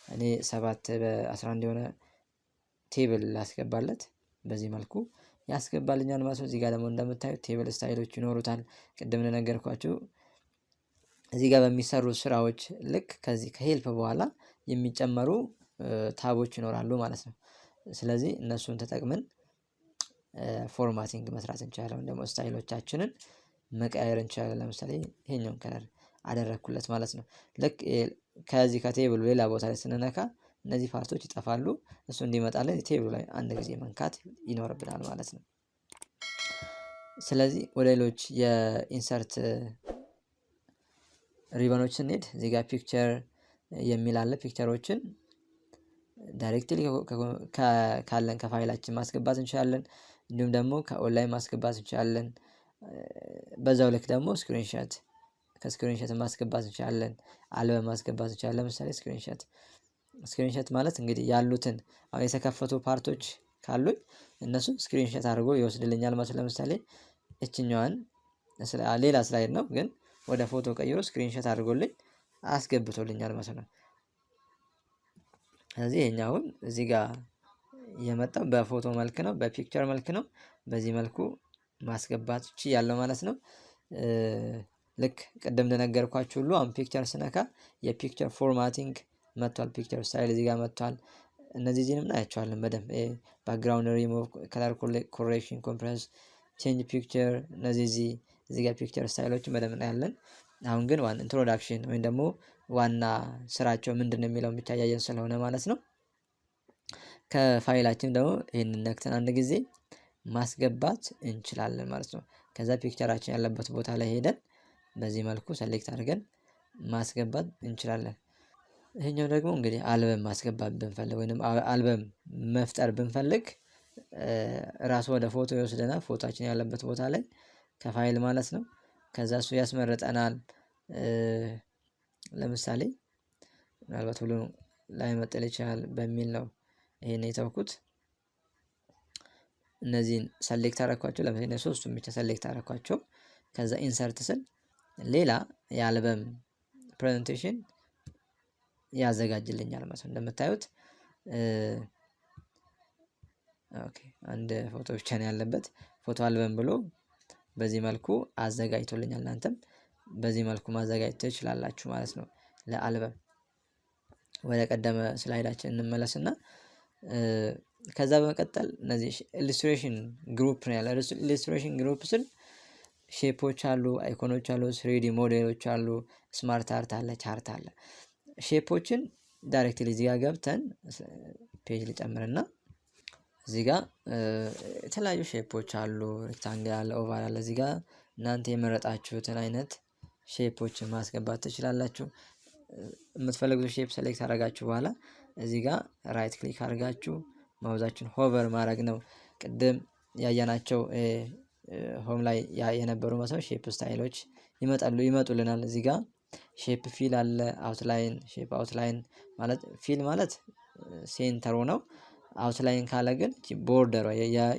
እኔ 7 በ11 የሆነ table ላስገባለት፣ በዚህ መልኩ ያስገባልኛል ማለት ነው። እዚህ ጋር ደግሞ እንደምታዩት table style ኦች ይኖሩታል። ቅድም እንደነገርኳችሁ እዚህ ጋር በሚሰሩ ስራዎች ልክ ከዚህ ከ help በኋላ የሚጨመሩ tab ኦች ይኖራሉ ማለት ነው። ስለዚህ እነሱን ተጠቅመን formatting መስራት እንችላለን። ደግሞ style ኦቻችንን መቀየር እንችላለን። ለምሳሌ ይሄኛውን color አደረግኩለት ማለት ነው። ልክ ከዚህ ከ table ኡ ሌላ ቦታ ላይ ስንነካ እነዚህ part ኦች ይጠፋሉ። እሱ እንዲመጣልን table ኡ ላይ አንድ ጊዜ መንካት ይኖርብናል ማለት ነው። ስለዚህ ወደ ሌሎች የ insert ribbon ኦች ስንሄድ እዚህ ጋር picture የሚል አለ። Picture ኦችን directly ካለን ከፋይላችን ማስገባት እንችላለን። እንዲሁም ደግሞ ከኦንላይን ማስገባት እንችላለን። በዛው ልክ ደግሞ screenshot፣ ከ screenshot ማስገባት እንችላለን። አልበም ማስገባት እንችላለን። ለምሳሌ screenshot ማለት እንግዲህ ያሉትን አሁን የተከፈቱ part ኦች ካሉኝ እነሱን screenshot አድርጎ ይወስድልኛል ማለት ነው። ለምሳሌ እችኛዋን ሌላ slide ነው ግን ወደ ፎቶ ቀይሮ screenshot አድርጎልኝ አስገብቶልኛል ማለት ነው። ስለዚህ ይሄኛውን እዚህ ጋር የመጣው በፎቶ መልክ ነው፣ በ picture መልክ ነው። በዚህ መልኩ ማስገባት ችያለሁ ማለት ነው። ልክ ቅድም እንደነገርኳችሁ ሁሉ አሁን picture ስነካ የ picture formatting መጥቷል። Picture style እዚህ ጋር መጥቷል። እነዚህ እዚህንም እናያቸዋለን በደንብ፣ ባክግራውንድ ሪሙቭ፣ ከለር ኮሬክሽን፣ ኮምፕረስ፣ ቼንጅ ፒክቸር፣ እነዚህ እዚህ ጋር picture style ኦችን በደንብ እናያለን። አሁን ግን ዋና introduction ወይም ደግሞ ዋና ስራቸው ምንድነው የሚለውን ብቻ እያየን ስለሆነ ማለት ነው። ከፋይላችን ደግሞ ይህንን ነክተን አንድ ጊዜ ማስገባት እንችላለን ማለት ነው። ከዛ picture ኣችን ያለበት ቦታ ላይ ሄደን በዚህ መልኩ select አድርገን ማስገባት እንችላለን። ይሄኛው ደግሞ እንግዲህ አልበም ማስገባት ብንፈልግ ወይንም አልበም መፍጠር ብንፈልግ ራሱ ወደ ፎቶ ይወስደናል። ፎቶአችን ያለበት ቦታ ላይ ከፋይል ማለት ነው። ከዛ እሱ ያስመርጠናል። ለምሳሌ ምናልባት ሁሉ ላይመጥል ይችላል በሚል ነው ይሄን የተውኩት። እነዚህን select አደረኳቸው። ለምሳሌ ሶስቱን ብቻ select አደረኳቸው። ከዛ insert ስል ሌላ የ album presentation ያዘጋጅልኛል ማለት ነው። እንደምታዩት okay፣ አንድ ፎቶ ብቻ ነው ያለበት፣ ፎቶ አልበም ብሎ በዚህ መልኩ አዘጋጅቶልኛል። እናንተም በዚህ መልኩ ማዘጋጀት ትችላላችሁ ማለት ነው ለአልበም። ወደ ቀደመ slide ኣችን እንመለስና ከዛ በመቀጠል እነዚህ illustration group ነው ያለ። Illustration group ስል shape ኦች አሉ፣ icon ኦች አሉ፣ 3D ሞዴሎች አሉ፣ smart art አለ፣ chart አለ። Shape ኦችን directly እዚህ ጋር ገብተን page ልጨምርና እዚህ ጋር የተለያዩ shape ኦች አሉ። Rectangle አለ፣ oval አለ። እዚህ ጋር እናንተ የመረጣችሁትን አይነት shape ኦችን ማስገባት ትችላላችሁ። የምትፈልጉት shape select አደረጋችሁ በኋላ እዚህ ጋር right click አድርጋችሁ mouse ኣችሁን hover ማድረግ ነው። ቅድም ያየናቸው home ላይ የነበሩ መሰል shape style ኦች ይመጣሉ ይመጡልናል። እዚህ ጋር shape fill አለ፣ outline፣ shape outline ማለት fill ማለት center ኡ ነው። Outline ካለ ግን border ሯ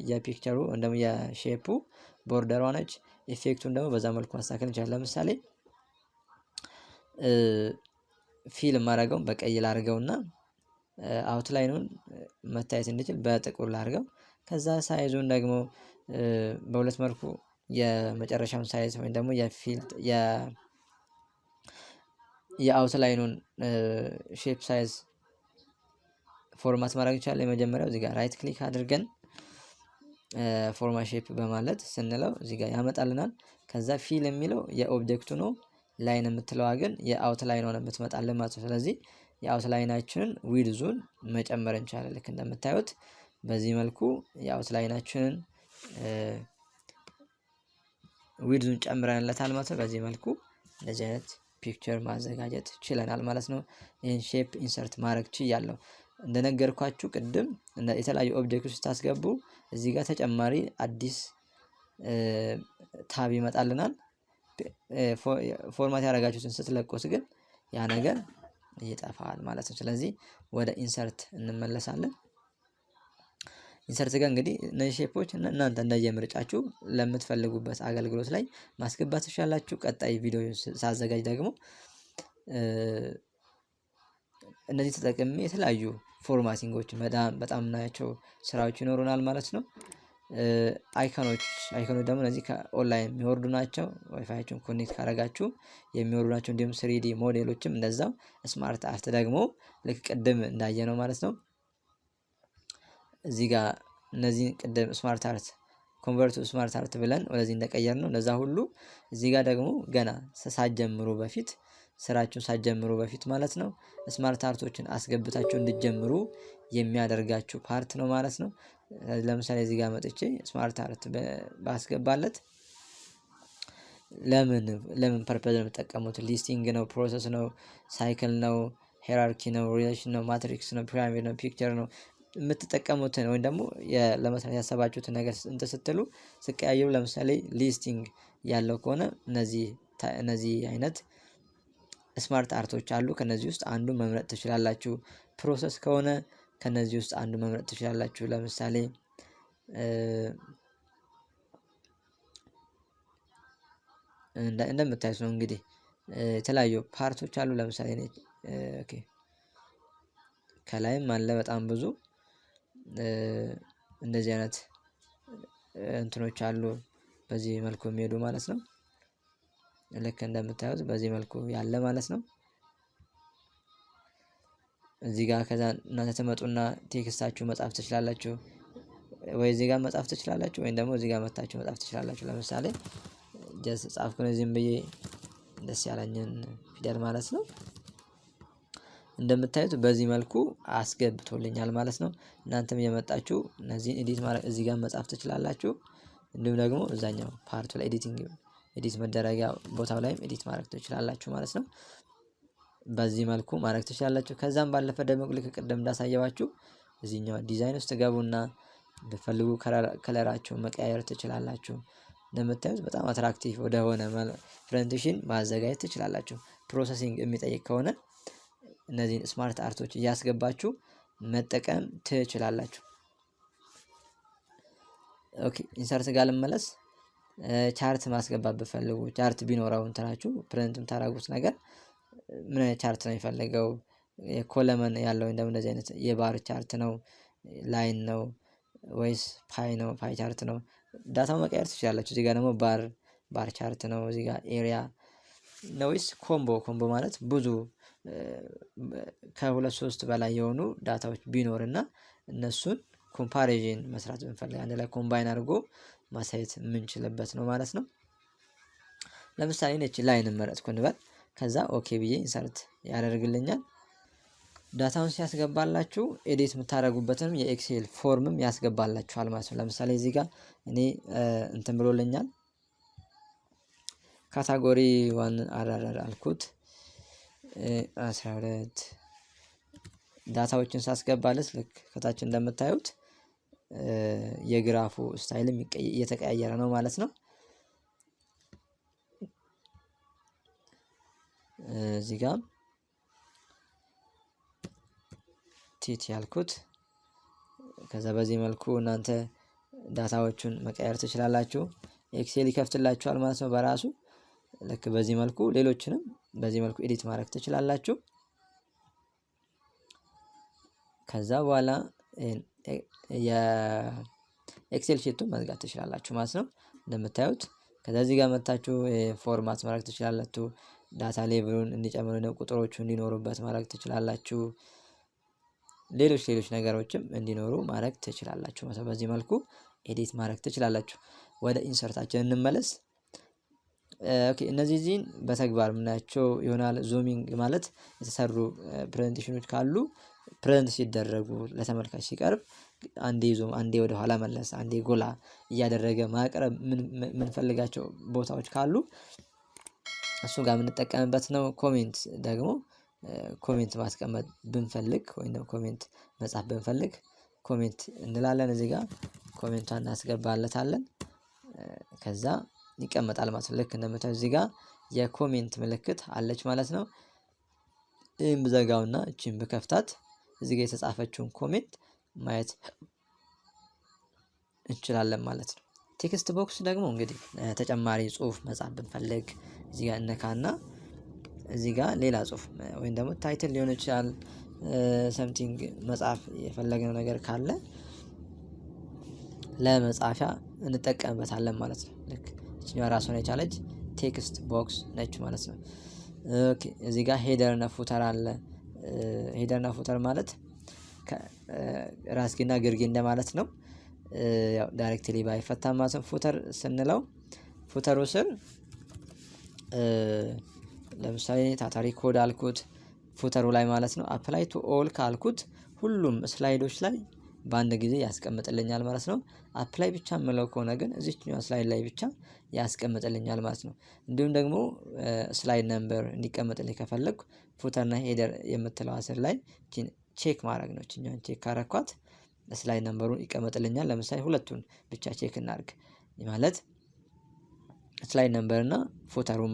የ picture ኡ እንደውም የ shape ኡ border ሯ ነች። Effect ኡን ደግሞ በዛ መልኩ ማስተካከል እንችላለን። ለምሳሌ fill የማደርገውን በቀይ ላድርገውና outline ኑን መታየት እንዲችል በጥቁር ላድርገው። ከዛ size ኡን ደግሞ በሁለት መልኩ የመጨረሻውን size ወይም ደግሞ የ fill የ outline ኑን shape size format ማድረግ ይቻላል። የመጀመሪያው እዚህ ጋር right click አድርገን format shape በማለት ስንለው እዚህ ጋር ያመጣልናል። ከዛ fill የሚለው የ object ኡ ነው። Line የምትለዋ ግን የ outline ሆነ የምትመጣልን ማለት ነው። ስለዚህ የ outline ኣችንን width ኡን መጨመር እንችላለን። ልክ እንደምታዩት በዚህ መልኩ የ outline ኣችንን width ኡን ጨምረንለታል ማለት ነው። በዚህ መልኩ እንደዚህ አይነት picture ማዘጋጀት ችለናል ማለት ነው። ይህን shape insert ማድረግ ችያለሁ። እንደነገርኳችሁ ቅድም የተለያዩ object ኦች ስታስገቡ እዚህ ጋር ተጨማሪ አዲስ tab ይመጣልናል። Format ያደረጋችሁትን ስትለቁት ግን ያ ነገር ይጠፋል ማለት ነው። ስለዚህ ወደ insert እንመለሳለን። Insert ጋር እንግዲህ እነዚህ shape ኦች እናንተ እንደየምርጫችሁ ለምትፈልጉበት አገልግሎት ላይ ማስገባት ትችላላችሁ። ቀጣይ ቪዲዮ ሳዘጋጅ ደግሞ እነዚህ ተጠቅሜ የተለያዩ formatting ኦች በጣም በጣም የምናያቸው ስራዎች ይኖሩናል ማለት ነው። Icon ኦች icon ኦች ደግሞ እነዚህ ከኦንላይን የሚወርዱ ናቸው። WiFi ያችሁን connect ካደረጋችሁ የሚወርዱ ናቸው። እንዲሁም 3D ሞዴሎችም እንደዛው። Smart art ደግሞ ልክ ቅድም እንዳየነው ማለት ነው። እዚህ ጋር እነዚህን ቅድም smart art convert to smart art ብለን ወደዚህ እንደቀየርነው እንደዛ ሁሉ እዚህ ጋር ደግሞ ገና ሳትጀምሩ በፊት፣ ስራችሁን ሳትጀምሩ በፊት ማለት ነው፣ smart art ኦችን አስገብታችሁ እንድትጀምሩ የሚያደርጋችሁ part ነው ማለት ነው። ለምሳሌ እዚህ ጋር መጥቼ smart art ባስገባለት ለምን ለምን purpose ነው የምጠቀሙት? Listing ነው፣ process ነው፣ cycle ነው፣ hierarchy ነው፣ relation ነው፣ matrix ነው፣ pyramid ነው፣ picture ነው የምትጠቀሙትን ወይም ደግሞ ለመስራት ያሰባችሁትን ነገር እንትን ስትሉ ስቀያየሩ ለምሳሌ listing ያለው ከሆነ እነዚህ አይነት smart art ኦች አሉ። ከነዚህ ውስጥ አንዱ መምረጥ ትችላላችሁ። Process ከሆነ ከነዚህ ውስጥ አንዱ መምረጥ ትችላላችሁ። ለምሳሌ እንደምታዩት ነው እንግዲህ የተለያዩ part ኦች አሉ። ለምሳሌ okay ከላይም አለ በጣም ብዙ እንደዚህ አይነት እንትኖች አሉ። በዚህ መልኩ የሚሄዱ ማለት ነው። ልክ እንደምታዩት በዚህ መልኩ ያለ ማለት ነው። እዚህ ጋር ከዛ እናንተ ትመጡና text ኣችሁ መጻፍ ትችላላችሁ። ወይ እዚህ ጋር መጻፍ ትችላላችሁ ወይም ደግሞ እዚህ ጋር መታችሁ መጻፍ ትችላላችሁ። ለምሳሌ just ጻፍኩ ነው ዝም ብዬ ደስ ያለኝን ፊደል ማለት ነው። እንደምታዩት በዚህ መልኩ አስገብቶልኛል ማለት ነው። እናንተም እየመጣችሁ እነዚህን edit ማድረግ እዚህ ጋር መጻፍ ትችላላችሁ። እንዲሁም ደግሞ እዛኛው part ኡ ላይ editing edit መደረጊያ ቦታው ላይም edit ማድረግ ትችላላችሁ ማለት ነው። በዚህ መልኩ ማድረግ ትችላላችሁ። ከዛም ባለፈ ደግሞ ልክ ቅድም እንዳሳየዋችሁ እዚህኛው ዲዛይን ውስጥ ገቡና ብትፈልጉ color ኣችሁን መቀያየር ትችላላችሁ። እንደምታዩት በጣም attractive ወደሆነ presentation ማዘጋጀት ትችላላችሁ። Processing የሚጠይቅ ከሆነ እነዚህን smart art ኦች እያስገባችሁ መጠቀም ትችላላችሁ። Okay, insert ጋር ልመለስ። Chart ማስገባት ብትፈልጉ chart ቢኖረው እንትናችሁ present የምታደርጉት ነገር ምን አይነት chart ነው የሚፈልገው? የ column ያለው ወይም ደግሞ እንደዚህ አይነት የ bar chart ነው፣ line ነው ወይስ pie ነው፣ pie chart ነው? Data ው መቀየር ትችላላችሁ። እዚህ ጋር ደግሞ bar chart ነው። እዚህ ጋር area ነው ወይስ combo፣ combo ማለት ብዙ ከሁለት ሶስት በላይ የሆኑ data ዎች ቢኖርና እነሱን comparison መስራት ብንፈልግ አንድ ላይ combine አድርጎ ማሳየት የምንችልበት ነው ማለት ነው። ለምሳሌ ነች line መረጥኩ እንበል። ከዛ okay ብዬ insert ያደርግልኛል። Data ውን ሲያስገባላችሁ edit የምታደርጉበትንም የ Excel form ም ያስገባላችኋል ማለት ነው። ለምሳሌ እዚህ ጋር እኔ እንትን ብሎልኛል። Category one አራራር አልኩት፣ 12። Data ዎችን ሳስገባለት ልክ ከታች እንደምታዩት የ graph ኡ style ም እየተቀያየረ ነው ማለት ነው። እዚህ ጋር ቲት ያልኩት፣ ከዛ በዚህ መልኩ እናንተ data ዎቹን መቀየር ትችላላችሁ። Excel ይከፍትላችኋል ማለት ነው በራሱ። ልክ በዚህ መልኩ ሌሎችንም በዚህ መልኩ edit ማድረግ ትችላላችሁ። ከዛ በኋላ የ Excel sheet ኡን መዝጋት ትችላላችሁ ማለት ነው እንደምታዩት። ከዛ እዚህ ጋር መታችሁ format ማድረግ ትችላላችሁ። Data label ኡን እንዲጨምሩ፣ ቁጥሮቹ እንዲኖሩበት ማድረግ ትችላላችሁ። ሌሎች ሌሎች ነገሮችም እንዲኖሩ ማድረግ ትችላላችሁ ማለት ነው። በዚህ መልኩ edit ማድረግ ትችላላችሁ። ወደ insert ኣችን እንመለስ። Okay፣ እነዚህን በተግባር የምናያቸው ይሆናል። Zooming ማለት የተሰሩ presentation ኖች ካሉ present ሲደረጉ፣ ለተመልካች ሲቀርብ አንዴ zoom፣ አንዴ ወደ ኋላ መለስ፣ አንዴ ጎላ እያደረገ ማቅረብ የምንፈልጋቸው ቦታዎች ካሉ እሱ ጋር የምንጠቀምበት ነው። Comment ደግሞ comment ማስቀመጥ ብንፈልግ ወይም ደግሞ comment መጻፍ ብንፈልግ comment እንላለን። እዚህ ጋር comment ቷን እናስገባለታለን። ከዛ ይቀመጣል ማለት ነው። ልክ እንደምታዩት እዚህ ጋር የ comment ምልክት አለች ማለት ነው። ይህን ብዘጋውና እቺን ብከፍታት እዚህ ጋር የተጻፈችውን comment ማየት እንችላለን ማለት ነው። Text box ደግሞ እንግዲህ ተጨማሪ ጽሁፍ መጻፍ ብንፈልግ እዚህ ጋር እነካና እዚህ ጋር ሌላ ጽሁፍ ወይም ደግሞ title ሊሆን ይችላል፣ something መጻፍ የፈለግነው ነገር ካለ ለመጻፊያ እንጠቀምበታለን ማለት ነው። ልክ እችኛዋ ራሷን የቻለች text box ነች ማለት ነው። Okay፣ እዚህ ጋር header እና footer አለ። Header እና footer ማለት ራስጌና ግርጌ እንደማለት ነው። ያው directly ባይፈታም ማለት ነው። Footer ስንለው footer ኡ ስር ለምሳሌ ታታሪ ኮድ አልኩት footer ኡ ላይ ማለት ነው። Apply to all ካልኩት ሁሉም slide ኦች ላይ በአንድ ጊዜ ያስቀምጥልኛል ማለት ነው። Apply ብቻ የምለው ከሆነ ግን እዚችኛው slide ላይ ብቻ ያስቀምጥልኛል ማለት ነው። እንዲሁም ደግሞ slide number እንዲቀመጥልኝ ከፈለግኩ footer ና header የምትለው ስር ላይ check ማድረግ ነው። እችኛዋን check ካረኳት slide number ኡን ይቀመጥልኛል። ለምሳሌ ሁለቱን ብቻ check እናድርግ፣ ማለት slide number እና footer ኡ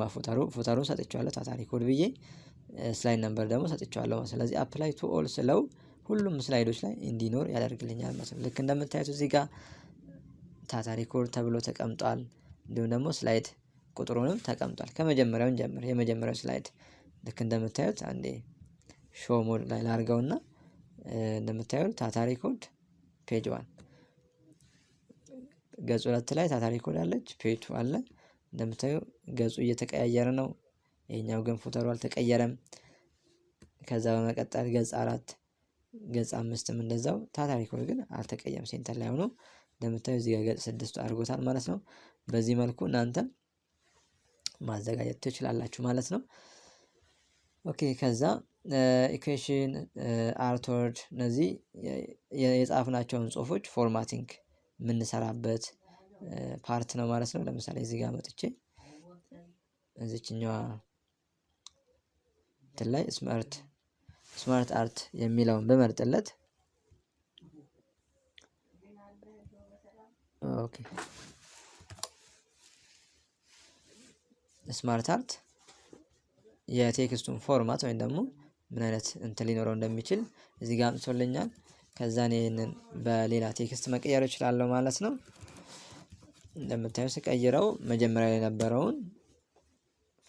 footer ኡን ሰጥቼዋለሁ ታታሪ ኮድ ብዬ፣ slide number ደግሞ ሰጥቼዋለሁ። ስለዚህ apply to all ስለው ሁሉም slide ኦች ላይ እንዲኖር ያደርግልኛል ማለት ነው። ልክ እንደምታዩት እዚህ ጋር ታታሪ ኮድ ተብሎ ተቀምጧል። እንዲሁም ደግሞ slide ቁጥሩንም ተቀምጧል። ከመጀመሪያው እንጀምር። የመጀመሪያው slide ልክ እንደምታዩት አንዴ show mode ላይ ላድርገውና እንደምታዩት ታታሪ ኮድ page 1፣ ገጽ 2 ላይ ታታሪ ኮድ አለች፣ page 2 አለ። እንደምታዩ ገጹ እየተቀያየረ ነው። ይሄኛው ግን footer ኡ አልተቀየረም። ከዛ በመቀጠል ገጽ 4፣ ገጽ 5ም እንደዛው ታታሪ ኮድ ግን አልተቀየረም። Center ላይ ሆኖ እንደምታዩ እዚህ ጋር ገጽ 6 አድርጎታል ማለት ነው። በዚህ መልኩ እናንተም ማዘጋጀት ትችላላችሁ ማለት ነው። Okay፣ ከዛ equation፣ artboard፣ እነዚህ የጻፍናቸውን ጽሁፎች formatting የምንሰራበት part ነው ማለት ነው። ለምሳሌ እዚህ ጋር መጥቼ እዚችኛዋ እንትን ላይ smart art የሚለውን ብመርጥለት፣ okay፣ smart art የ text ኡን format ወይም ደግሞ ምን አይነት እንትን ሊኖረው እንደሚችል እዚህ ጋር አምጥቶልኛል። ከዛ እኔ ይህንን በሌላ text መቀየር እችላለሁ ማለት ነው። እንደምታዩ ስቀይረው መጀመሪያ ላይ የነበረውን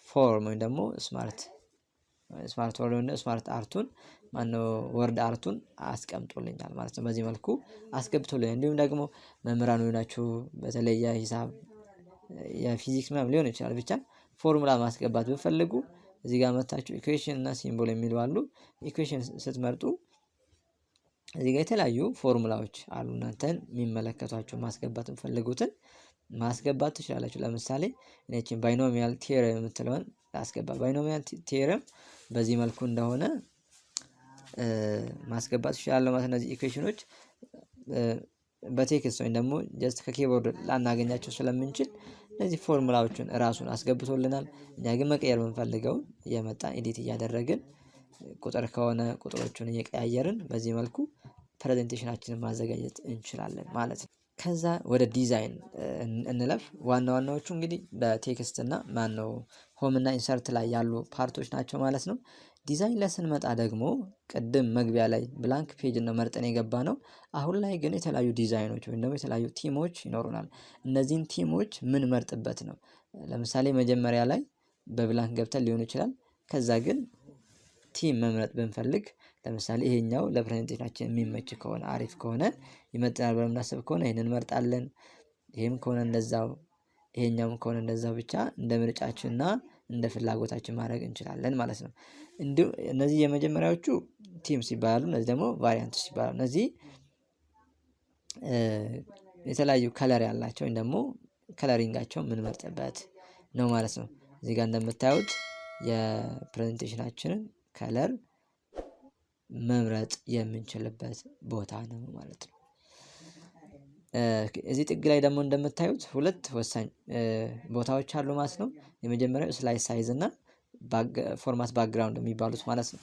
form ወይም ደግሞ smart word ወይም smart art ኡን፣ ማነው word art ኡን አስቀምጦልኛል ማለት ነው። በዚህ መልኩ አስገብቶልኛል። እንዲሁም ደግሞ መምህራን ሆናችሁ በተለይ የሂሳብ፣ የፊዚክስ ምናምን ሊሆን ይችላል፣ ብቻ ፎርሙላ ማስገባት ብትፈልጉ እዚህ ጋር መታችሁ equation እና symbol የሚሉ አሉ። Equation ስትመርጡ እዚህ ጋር የተለያዩ ፎርሙላዎች አሉ። እናንተን የሚመለከቷቸው ማስገባት የምፈልጉትን ማስገባት ትችላላችሁ። ለምሳሌ እኔችን binomial theorem የምትለውን አስገባ። Binomial theorem በዚህ መልኩ እንደሆነ ማስገባት ትችላለሁ ማለት። እነዚህ equation ኖች በ text ወይም ደግሞ just ከ keyboard ላናገኛቸው ስለምንችል እነዚህ ፎርሙላዎቹን እራሱን አስገብቶልናል። እኛ ግን መቀየር የምንፈልገውን እየመጣን edit እያደረግን፣ ቁጥር ከሆነ ቁጥሮቹን እየቀያየርን በዚህ መልኩ presentation ኣችንን ማዘጋጀት እንችላለን ማለት ነው። ከዛ ወደ ዲዛይን እንለፍ። ዋና ዋናዎቹ እንግዲህ በ text እና ማነው home እና insert ላይ ያሉ part ኦች ናቸው ማለት ነው። ዲዛይን ላይ ስንመጣ ደግሞ ቅድም መግቢያ ላይ blank page ነው መርጠን የገባነው። አሁን ላይ ግን የተለያዩ ዲዛይኖች ወይም ደግሞ የተለያዩ theme ኦች ይኖሩናል። እነዚህን theme ኦች ምንመርጥበት ነው። ለምሳሌ መጀመሪያ ላይ በ blank ገብተን ሊሆን ይችላል። ከዛ ግን theme መምረጥ ብንፈልግ፣ ለምሳሌ ይሄኛው ለ presentation ኣችን የሚመች ከሆነ፣ አሪፍ ከሆነ፣ ይመጥናል ብለን የምናስብ ከሆነ ይሄንን እንመርጣለን። ይሄም ከሆነ እንደዛው፣ ይሄኛውም ከሆነ እንደዛው፣ ብቻ እንደ ምርጫችንና እንደ ፍላጎታችን ማድረግ እንችላለን ማለት ነው። እንዲሁ እነዚህ የመጀመሪያዎቹ themes ይባላሉ። እነዚህ ደግሞ variants ይባላሉ። እነዚህ የተለያዩ color ያላቸው ወይም ደግሞ coloring ኣቸው የምንመርጥበት ነው ማለት ነው። እዚህ ጋር እንደምታዩት የ presentation ኣችንን color መምረጥ የምንችልበት ቦታ ነው ማለት ነው። እዚህ ጥግ ላይ ደግሞ እንደምታዩት ሁለት ወሳኝ ቦታዎች አሉ ማለት ነው። የመጀመሪያው slide size እና format background የሚባሉት ማለት ነው።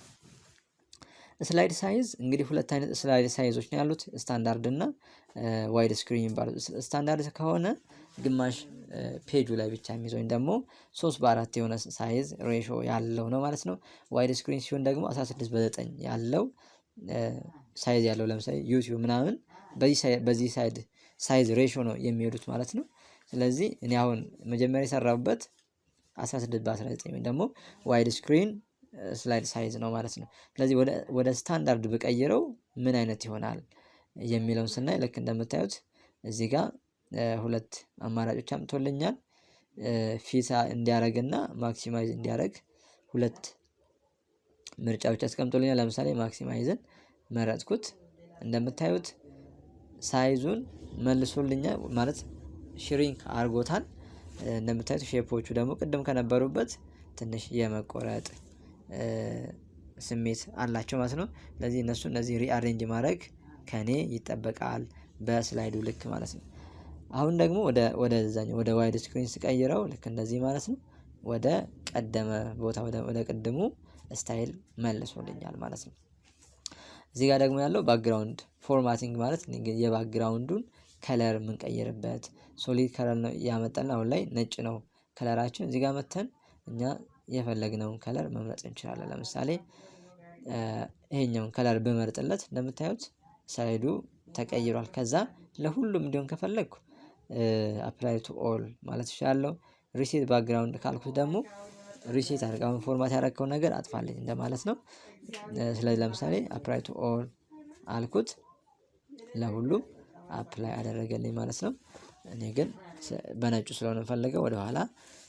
Slide size እንግዲህ ሁለት አይነት slide size ኦች ነው ያሉት፣ ስታንዳርድ እና wide screen የሚባሉት። ስታንዳርድ ከሆነ ግማሽ ፔጁ ላይ ብቻ የሚይዝ ወይም ደግሞ 3:4 የሆነ size ratio ያለው ነው ማለት ነው። Wide screen ሲሆን ደግሞ 16:9 ያለው size ያለው፣ ለምሳሌ YouTube ምናምን በዚህ side size ratio ነው የሚሄዱት ማለት ነው። ስለዚህ እኔ አሁን መጀመሪያ የሰራሁበት 16:19 ወይም ደግሞ wide screen slide size ነው ማለት ነው። ስለዚህ ወደ ስታንዳርድ ብቀይረው ምን አይነት ይሆናል የሚለውን ስናይ ልክ እንደምታዩት እዚህ ጋር ሁለት አማራጮች አምጥቶልኛል። Fit እንዲያደርግና maximize እንዲያደርግ ሁለት ምርጫዎች አስቀምጦልኛል። ለምሳሌ maximize ን መረጥኩት። እንደምታዩት size ኡን መልሶልኛል ማለት shrink አድርጎታል። እንደምታዩት shape ኦቹ ደግሞ ቅድም ከነበሩበት ትንሽ የመቆረጥ ስሜት አላቸው ማለት ነው። ስለዚህ እነሱ እነዚህ rearrange ማድረግ ከኔ ይጠበቃል በ slide ኡ ልክ ማለት ነው። አሁን ደግሞ ወደዛኛው ወደ wide screen ስቀይረው ልክ እንደዚህ ማለት ነው። ወደ ቀደመ ቦታ፣ ወደ ቅድሙ style መልሶልኛል ማለት ነው። እዚህ ጋር ደግሞ ያለው background formatting ማለት የ background ኡን color የምንቀይርበት፣ solid color ነው ያመጣልን። አሁን ላይ ነጭ ነው color ኣችን። እዚህ ጋር መተን እኛ የፈለግነውን color መምረጥ እንችላለን። ለምሳሌ ይሄኛውን color ብመርጥለት እንደምታዩት slide ኡ ተቀይሯል። ከዛ ለሁሉም እንዲሆን ከፈለግኩ apply to all ማለት እችላለሁ። Reset background ካልኩት ደግሞ reset አድርግ፣ አሁን format ያደረግከውን ነገር አጥፋልኝ እንደማለት ነው። ስለዚህ ለምሳሌ apply to all አልኩት፣ ለሁሉም apply አደረገልኝ ማለት ነው። እኔ ግን በነጩ ስለሆነ የምፈልገው ወደኋላ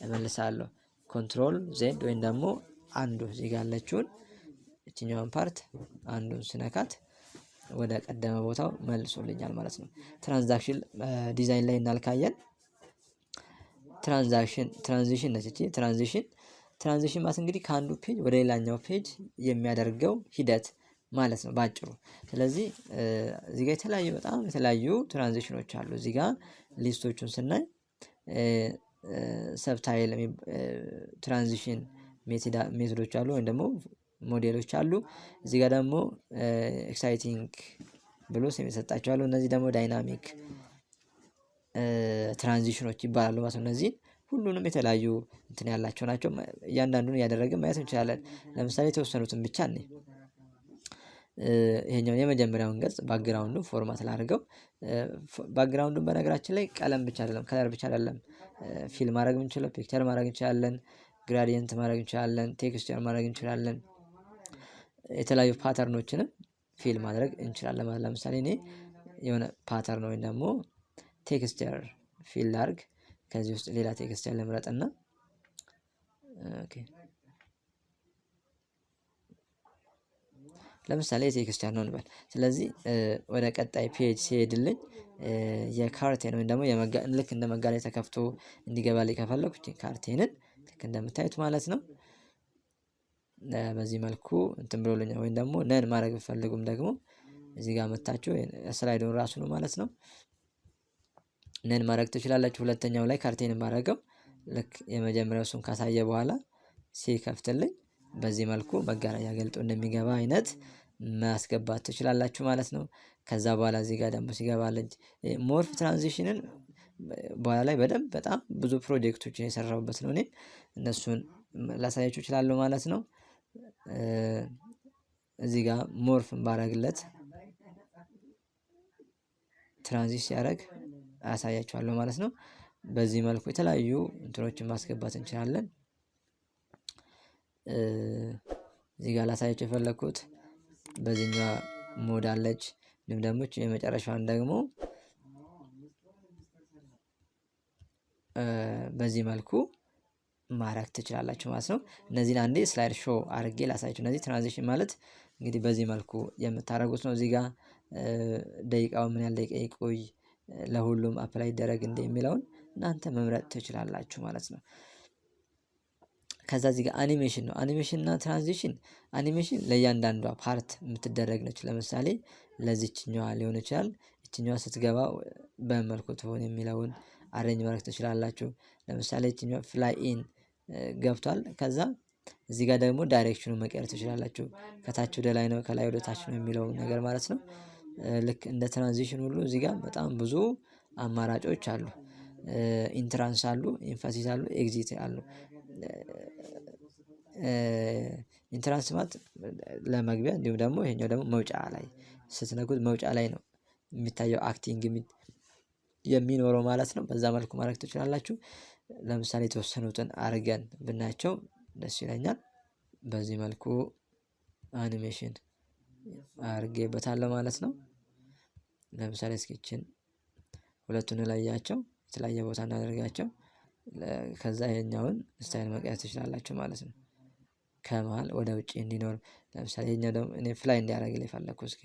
እመልሳለሁ። Control Z ወይም ደግሞ undo እዚህ ጋር ያለችውን እችኛዋን part undo ን ስነካት ወደ ቀደመ ቦታው መልሶልኛል ማለት ነው። Transaction design ላይ እናልካየን transaction transition ነች እቺ transition። Transition ማለት እንግዲህ ከአንዱ page ወደ ሌላኛው page የሚያደርገው ሂደት ማለት ነው ባጭሩ። ስለዚህ እዚህ ጋር የተለያዩ፣ በጣም የተለያዩ transition ኖች አሉ። እዚህ ጋር list ኦቹን ስናይ subtle transition method ኦች አሉ ወይም ደግሞ ሞዴሎች አሉ። እዚህ ጋር ደግሞ exciting ብሎ ስም የሰጣቸው አሉ። እነዚህ ደግሞ dynamic transition ኖች ይባላሉ ማለት ነው። እነዚህን ሁሉንም የተለያዩ እንትን ያላቸው ናቸው። እያንዳንዱን እያደረግን ማየት እንችላለን። ለምሳሌ የተወሰኑትን ብቻ እንይ። ይሄኛውን የመጀመሪያውን ገጽ background ኡን format ላድርገው። Background ኡን በነገራችን ላይ ቀለም ብቻ አይደለም፣ color ብቻ አይደለም fill ማድረግ የምንችለው፣ picture ማድረግ እንችላለን፣ gradient ማድረግ እንችላለን፣ texture ማድረግ እንችላለን። የተለያዩ pattern ኦችንም fill ማድረግ እንችላለን ማለት። ለምሳሌ እኔ የሆነ pattern ወይም ደግሞ texture fill ላድርግ። ከዚህ ውስጥ ሌላ texture ልምረጥና okay ለምሳሌ የ texture ነው እንበል። ስለዚህ ወደ ቀጣይ page ሲሄድልኝ የ curtain ወይም ደግሞ ልክ እንደ መጋረጃ ተከፍቶ እንዲገባልኝ ከፈለኩ curtain ን ልክ እንደምታዩት ማለት ነው፣ በዚህ መልኩ እንትን ብሎልኛል። ወይም ደግሞ none ማድረግ ብፈልጉም ደግሞ እዚህ ጋር መታችሁ slide ኡን ራሱ ነው ማለት ነው፣ none ማድረግ ትችላላችሁ። ሁለተኛው ላይ curtain ማድረገው ልክ የመጀመሪያው እሱን ካሳየ በኋላ ሲከፍትልኝ በዚህ መልኩ መጋረጃ ገልጦ እንደሚገባ አይነት ማስገባት ትችላላችሁ ማለት ነው። ከዛ በኋላ እዚህ ጋር ደግሞ ሲገባልኝ morph transition ን በኋላ ላይ በደንብ በጣም ብዙ ፕሮጀክቶችን የሰራሁበት ነው። እኔ እነሱን ላሳያችሁ እችላለሁ ማለት ነው። እዚህ ጋር morph ባረግለት transition ሲያደርግ አሳያችኋለሁ ማለት ነው። በዚህ መልኩ የተለያዩ እንትኖችን ማስገባት እንችላለን። እዚህ ጋር ላሳያችሁ የፈለኩት በዚህኛው mode አለች። እንዲሁም ደግሞ የመጨረሻዋን ደግሞ በዚህ መልኩ ማድረግ ትችላላችሁ ማለት ነው። እነዚህን አንዴ slide show አድርጌ ላሳያችሁ። እነዚህ transition ማለት እንግዲህ በዚህ መልኩ የምታደርጉት ነው። እዚህ ጋር ደቂቃው ምን ያህል ደቂቃ ይቆይ፣ ለሁሉም apply ይደረግ እንደ የሚለውን እናንተ መምረጥ ትችላላችሁ ማለት ነው። ከዛ እዚህ ጋር አኒሜሽን ነው። አኒሜሽን እና transition፣ animation ለእያንዳንዷ part የምትደረግ ነች። ለምሳሌ ለዚችኛዋ ሊሆን ይችላል። ይችኛዋ ስትገባ በምን መልኩ ትሆን የሚለውን arrange ማድረግ ትችላላችሁ። ለምሳሌ ይችኛዋ fly in ገብቷል። ከዛ እዚህ ጋር ደግሞ direction ኑን መቀየር ትችላላችሁ። ከታች ወደ ላይ ነው፣ ከላይ ወደ ታች ነው የሚለውን ነገር ማለት ነው። ልክ እንደ transition ሁሉ እዚህ ጋር በጣም ብዙ አማራጮች አሉ። Entrance አሉ፣ emphasis አሉ፣ exit አሉ። Entrance ማለት ለመግቢያ፣ እንዲሁም ደግሞ ይሄኛው ደግሞ መውጫ ላይ ስትነኩት መውጫ ላይ ነው የሚታየው acting የሚኖረው ማለት ነው። በዛ መልኩ ማድረግ ትችላላችሁ። ለምሳሌ የተወሰኑትን አርገን ብናያቸው ደስ ይለኛል። በዚህ መልኩ አኒሜሽን አርጌበታለሁ ማለት ነው። ለምሳሌ እስኪችን ሁለቱን ለያቸው፣ የተለያየ ቦታ እናደርጋቸው። ከዛ ይሄኛውን style መቀየር ትችላላችሁ ማለት ነው። ከመሃል ወደ ውጪ እንዲኖር፣ ለምሳሌ ይሄኛው ደግሞ እኔ fly እንዲያደርግልኝ ፈለኩ፣ እስኪ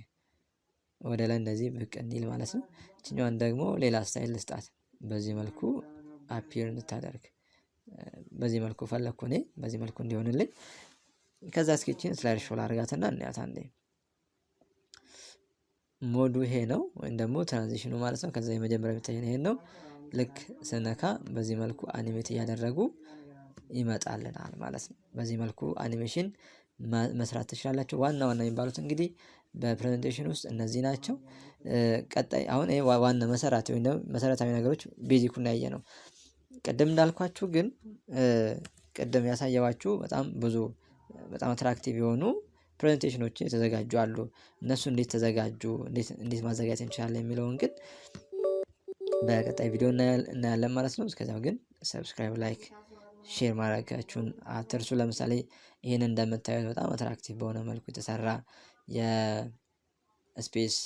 ወደ ላይ እንደዚህ ብቅ እንዲል ማለት ነው። ይችኛዋን ደግሞ ሌላ style ልስጣት፣ በዚህ መልኩ appear እንድታደርግ በዚህ መልኩ ፈለኩ እኔ፣ በዚህ መልኩ እንዲሆንልኝ። ከዛ እስኪ ይቺን slide show ላድርጋትና እንያት አንዴ። Mode ኡ ይሄ ነው ወይም ደግሞ transition ኑ ማለት ነው። ከዛ የመጀመሪያው የሚታየን ይሄን ነው። ልክ ስነካ በዚህ መልኩ animate እያደረጉ ይመጣልናል ማለት ነው። በዚህ መልኩ አኒሜሽን መስራት ትችላላችሁ። ዋና ዋና የሚባሉት እንግዲህ በ presentation ውስጥ እነዚህ ናቸው። ቀጣይ አሁን ይሄ ዋና መሰረታዊ ወይም ደግሞ መሰረታዊ ነገሮች basic ኡን ያየነው። ቅድም እንዳልኳችሁ ግን ቅድም ያሳየኋችሁ በጣም ብዙ በጣም attractive የሆኑ presentation ኖች የተዘጋጁ አሉ። እነሱ እንዴት ተዘጋጁ፣ እንዴት ማዘጋጀት እንችላለን የሚለውን ግን በቀጣይ ቪዲዮ እናያለን ማለት ነው። እስከዚያው ግን subscribe፣ like፣ share ማድረጋችሁን አትርሱ። ለምሳሌ ይህን እንደምታዩት በጣም attractive በሆነ መልኩ የተሰራ የ space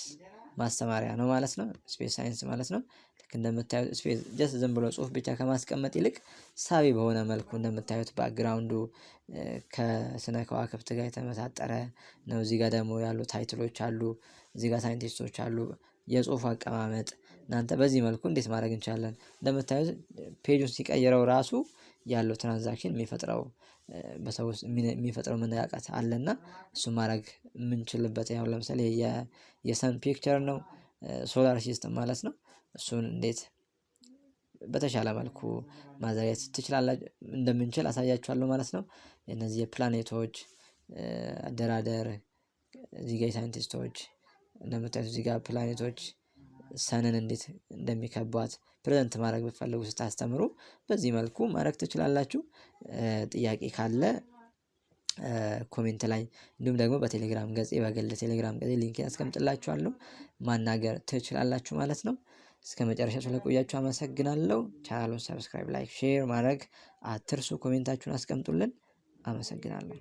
ማስተማሪያ ነው ማለት ነው። Space science ማለት ነው። ልክ እንደምታዩት space just ዝም ብሎ ጽሁፍ ብቻ ከማስቀመጥ ይልቅ ሳቢ በሆነ መልኩ እንደምታዩት background ኡ ከስነ ከዋክብት ጋር የተመሳጠረ ነው። እዚህ ጋር ደግሞ ያሉ title ኦች አሉ። እዚህ ጋር ሳይንቲስቶች አሉ። የጽሁፍ አቀማመጥ እናንተ በዚህ መልኩ እንዴት ማድረግ እንችላለን? እንደምታዩት page ኡን ሲቀይረው ራሱ ያለው transaction የሚፈጥረው፣ በሰው ውስጥ የሚፈጥረው መነቃቃት አለና እሱ ማድረግ የምንችልበት፣ ያው ለምሳሌ የ sun picture ነው፣ solar system ማለት ነው። እሱን እንዴት በተሻለ መልኩ ማዘጋጀት ትችላላችሁ እንደምንችል አሳያችኋለሁ ማለት ነው። እነዚህ የፕላኔቶች አደራደር፣ እዚህ ጋር የሳይንቲስቶች፣ እንደምታዩት እዚህ ጋር ፕላኔቶች sun ን እንዴት እንደሚከቧት present ማድረግ ብትፈልጉ ስታስተምሩ በዚህ መልኩ ማድረግ ትችላላችሁ። ጥያቄ ካለ comment ላይ እንዲሁም ደግሞ በቴሌግራም ገጼ፣ በግል ቴሌግራም ገጼ link አስቀምጥላችኋለሁ፣ ማናገር ትችላላችሁ ማለት ነው። እስከ መጨረሻ ስለቆያችሁ አመሰግናለሁ። ቻናሉን subscribe፣ like፣ share ማድረግ አትርሱ። Comment ኣችሁን አስቀምጡልን። አመሰግናለሁ።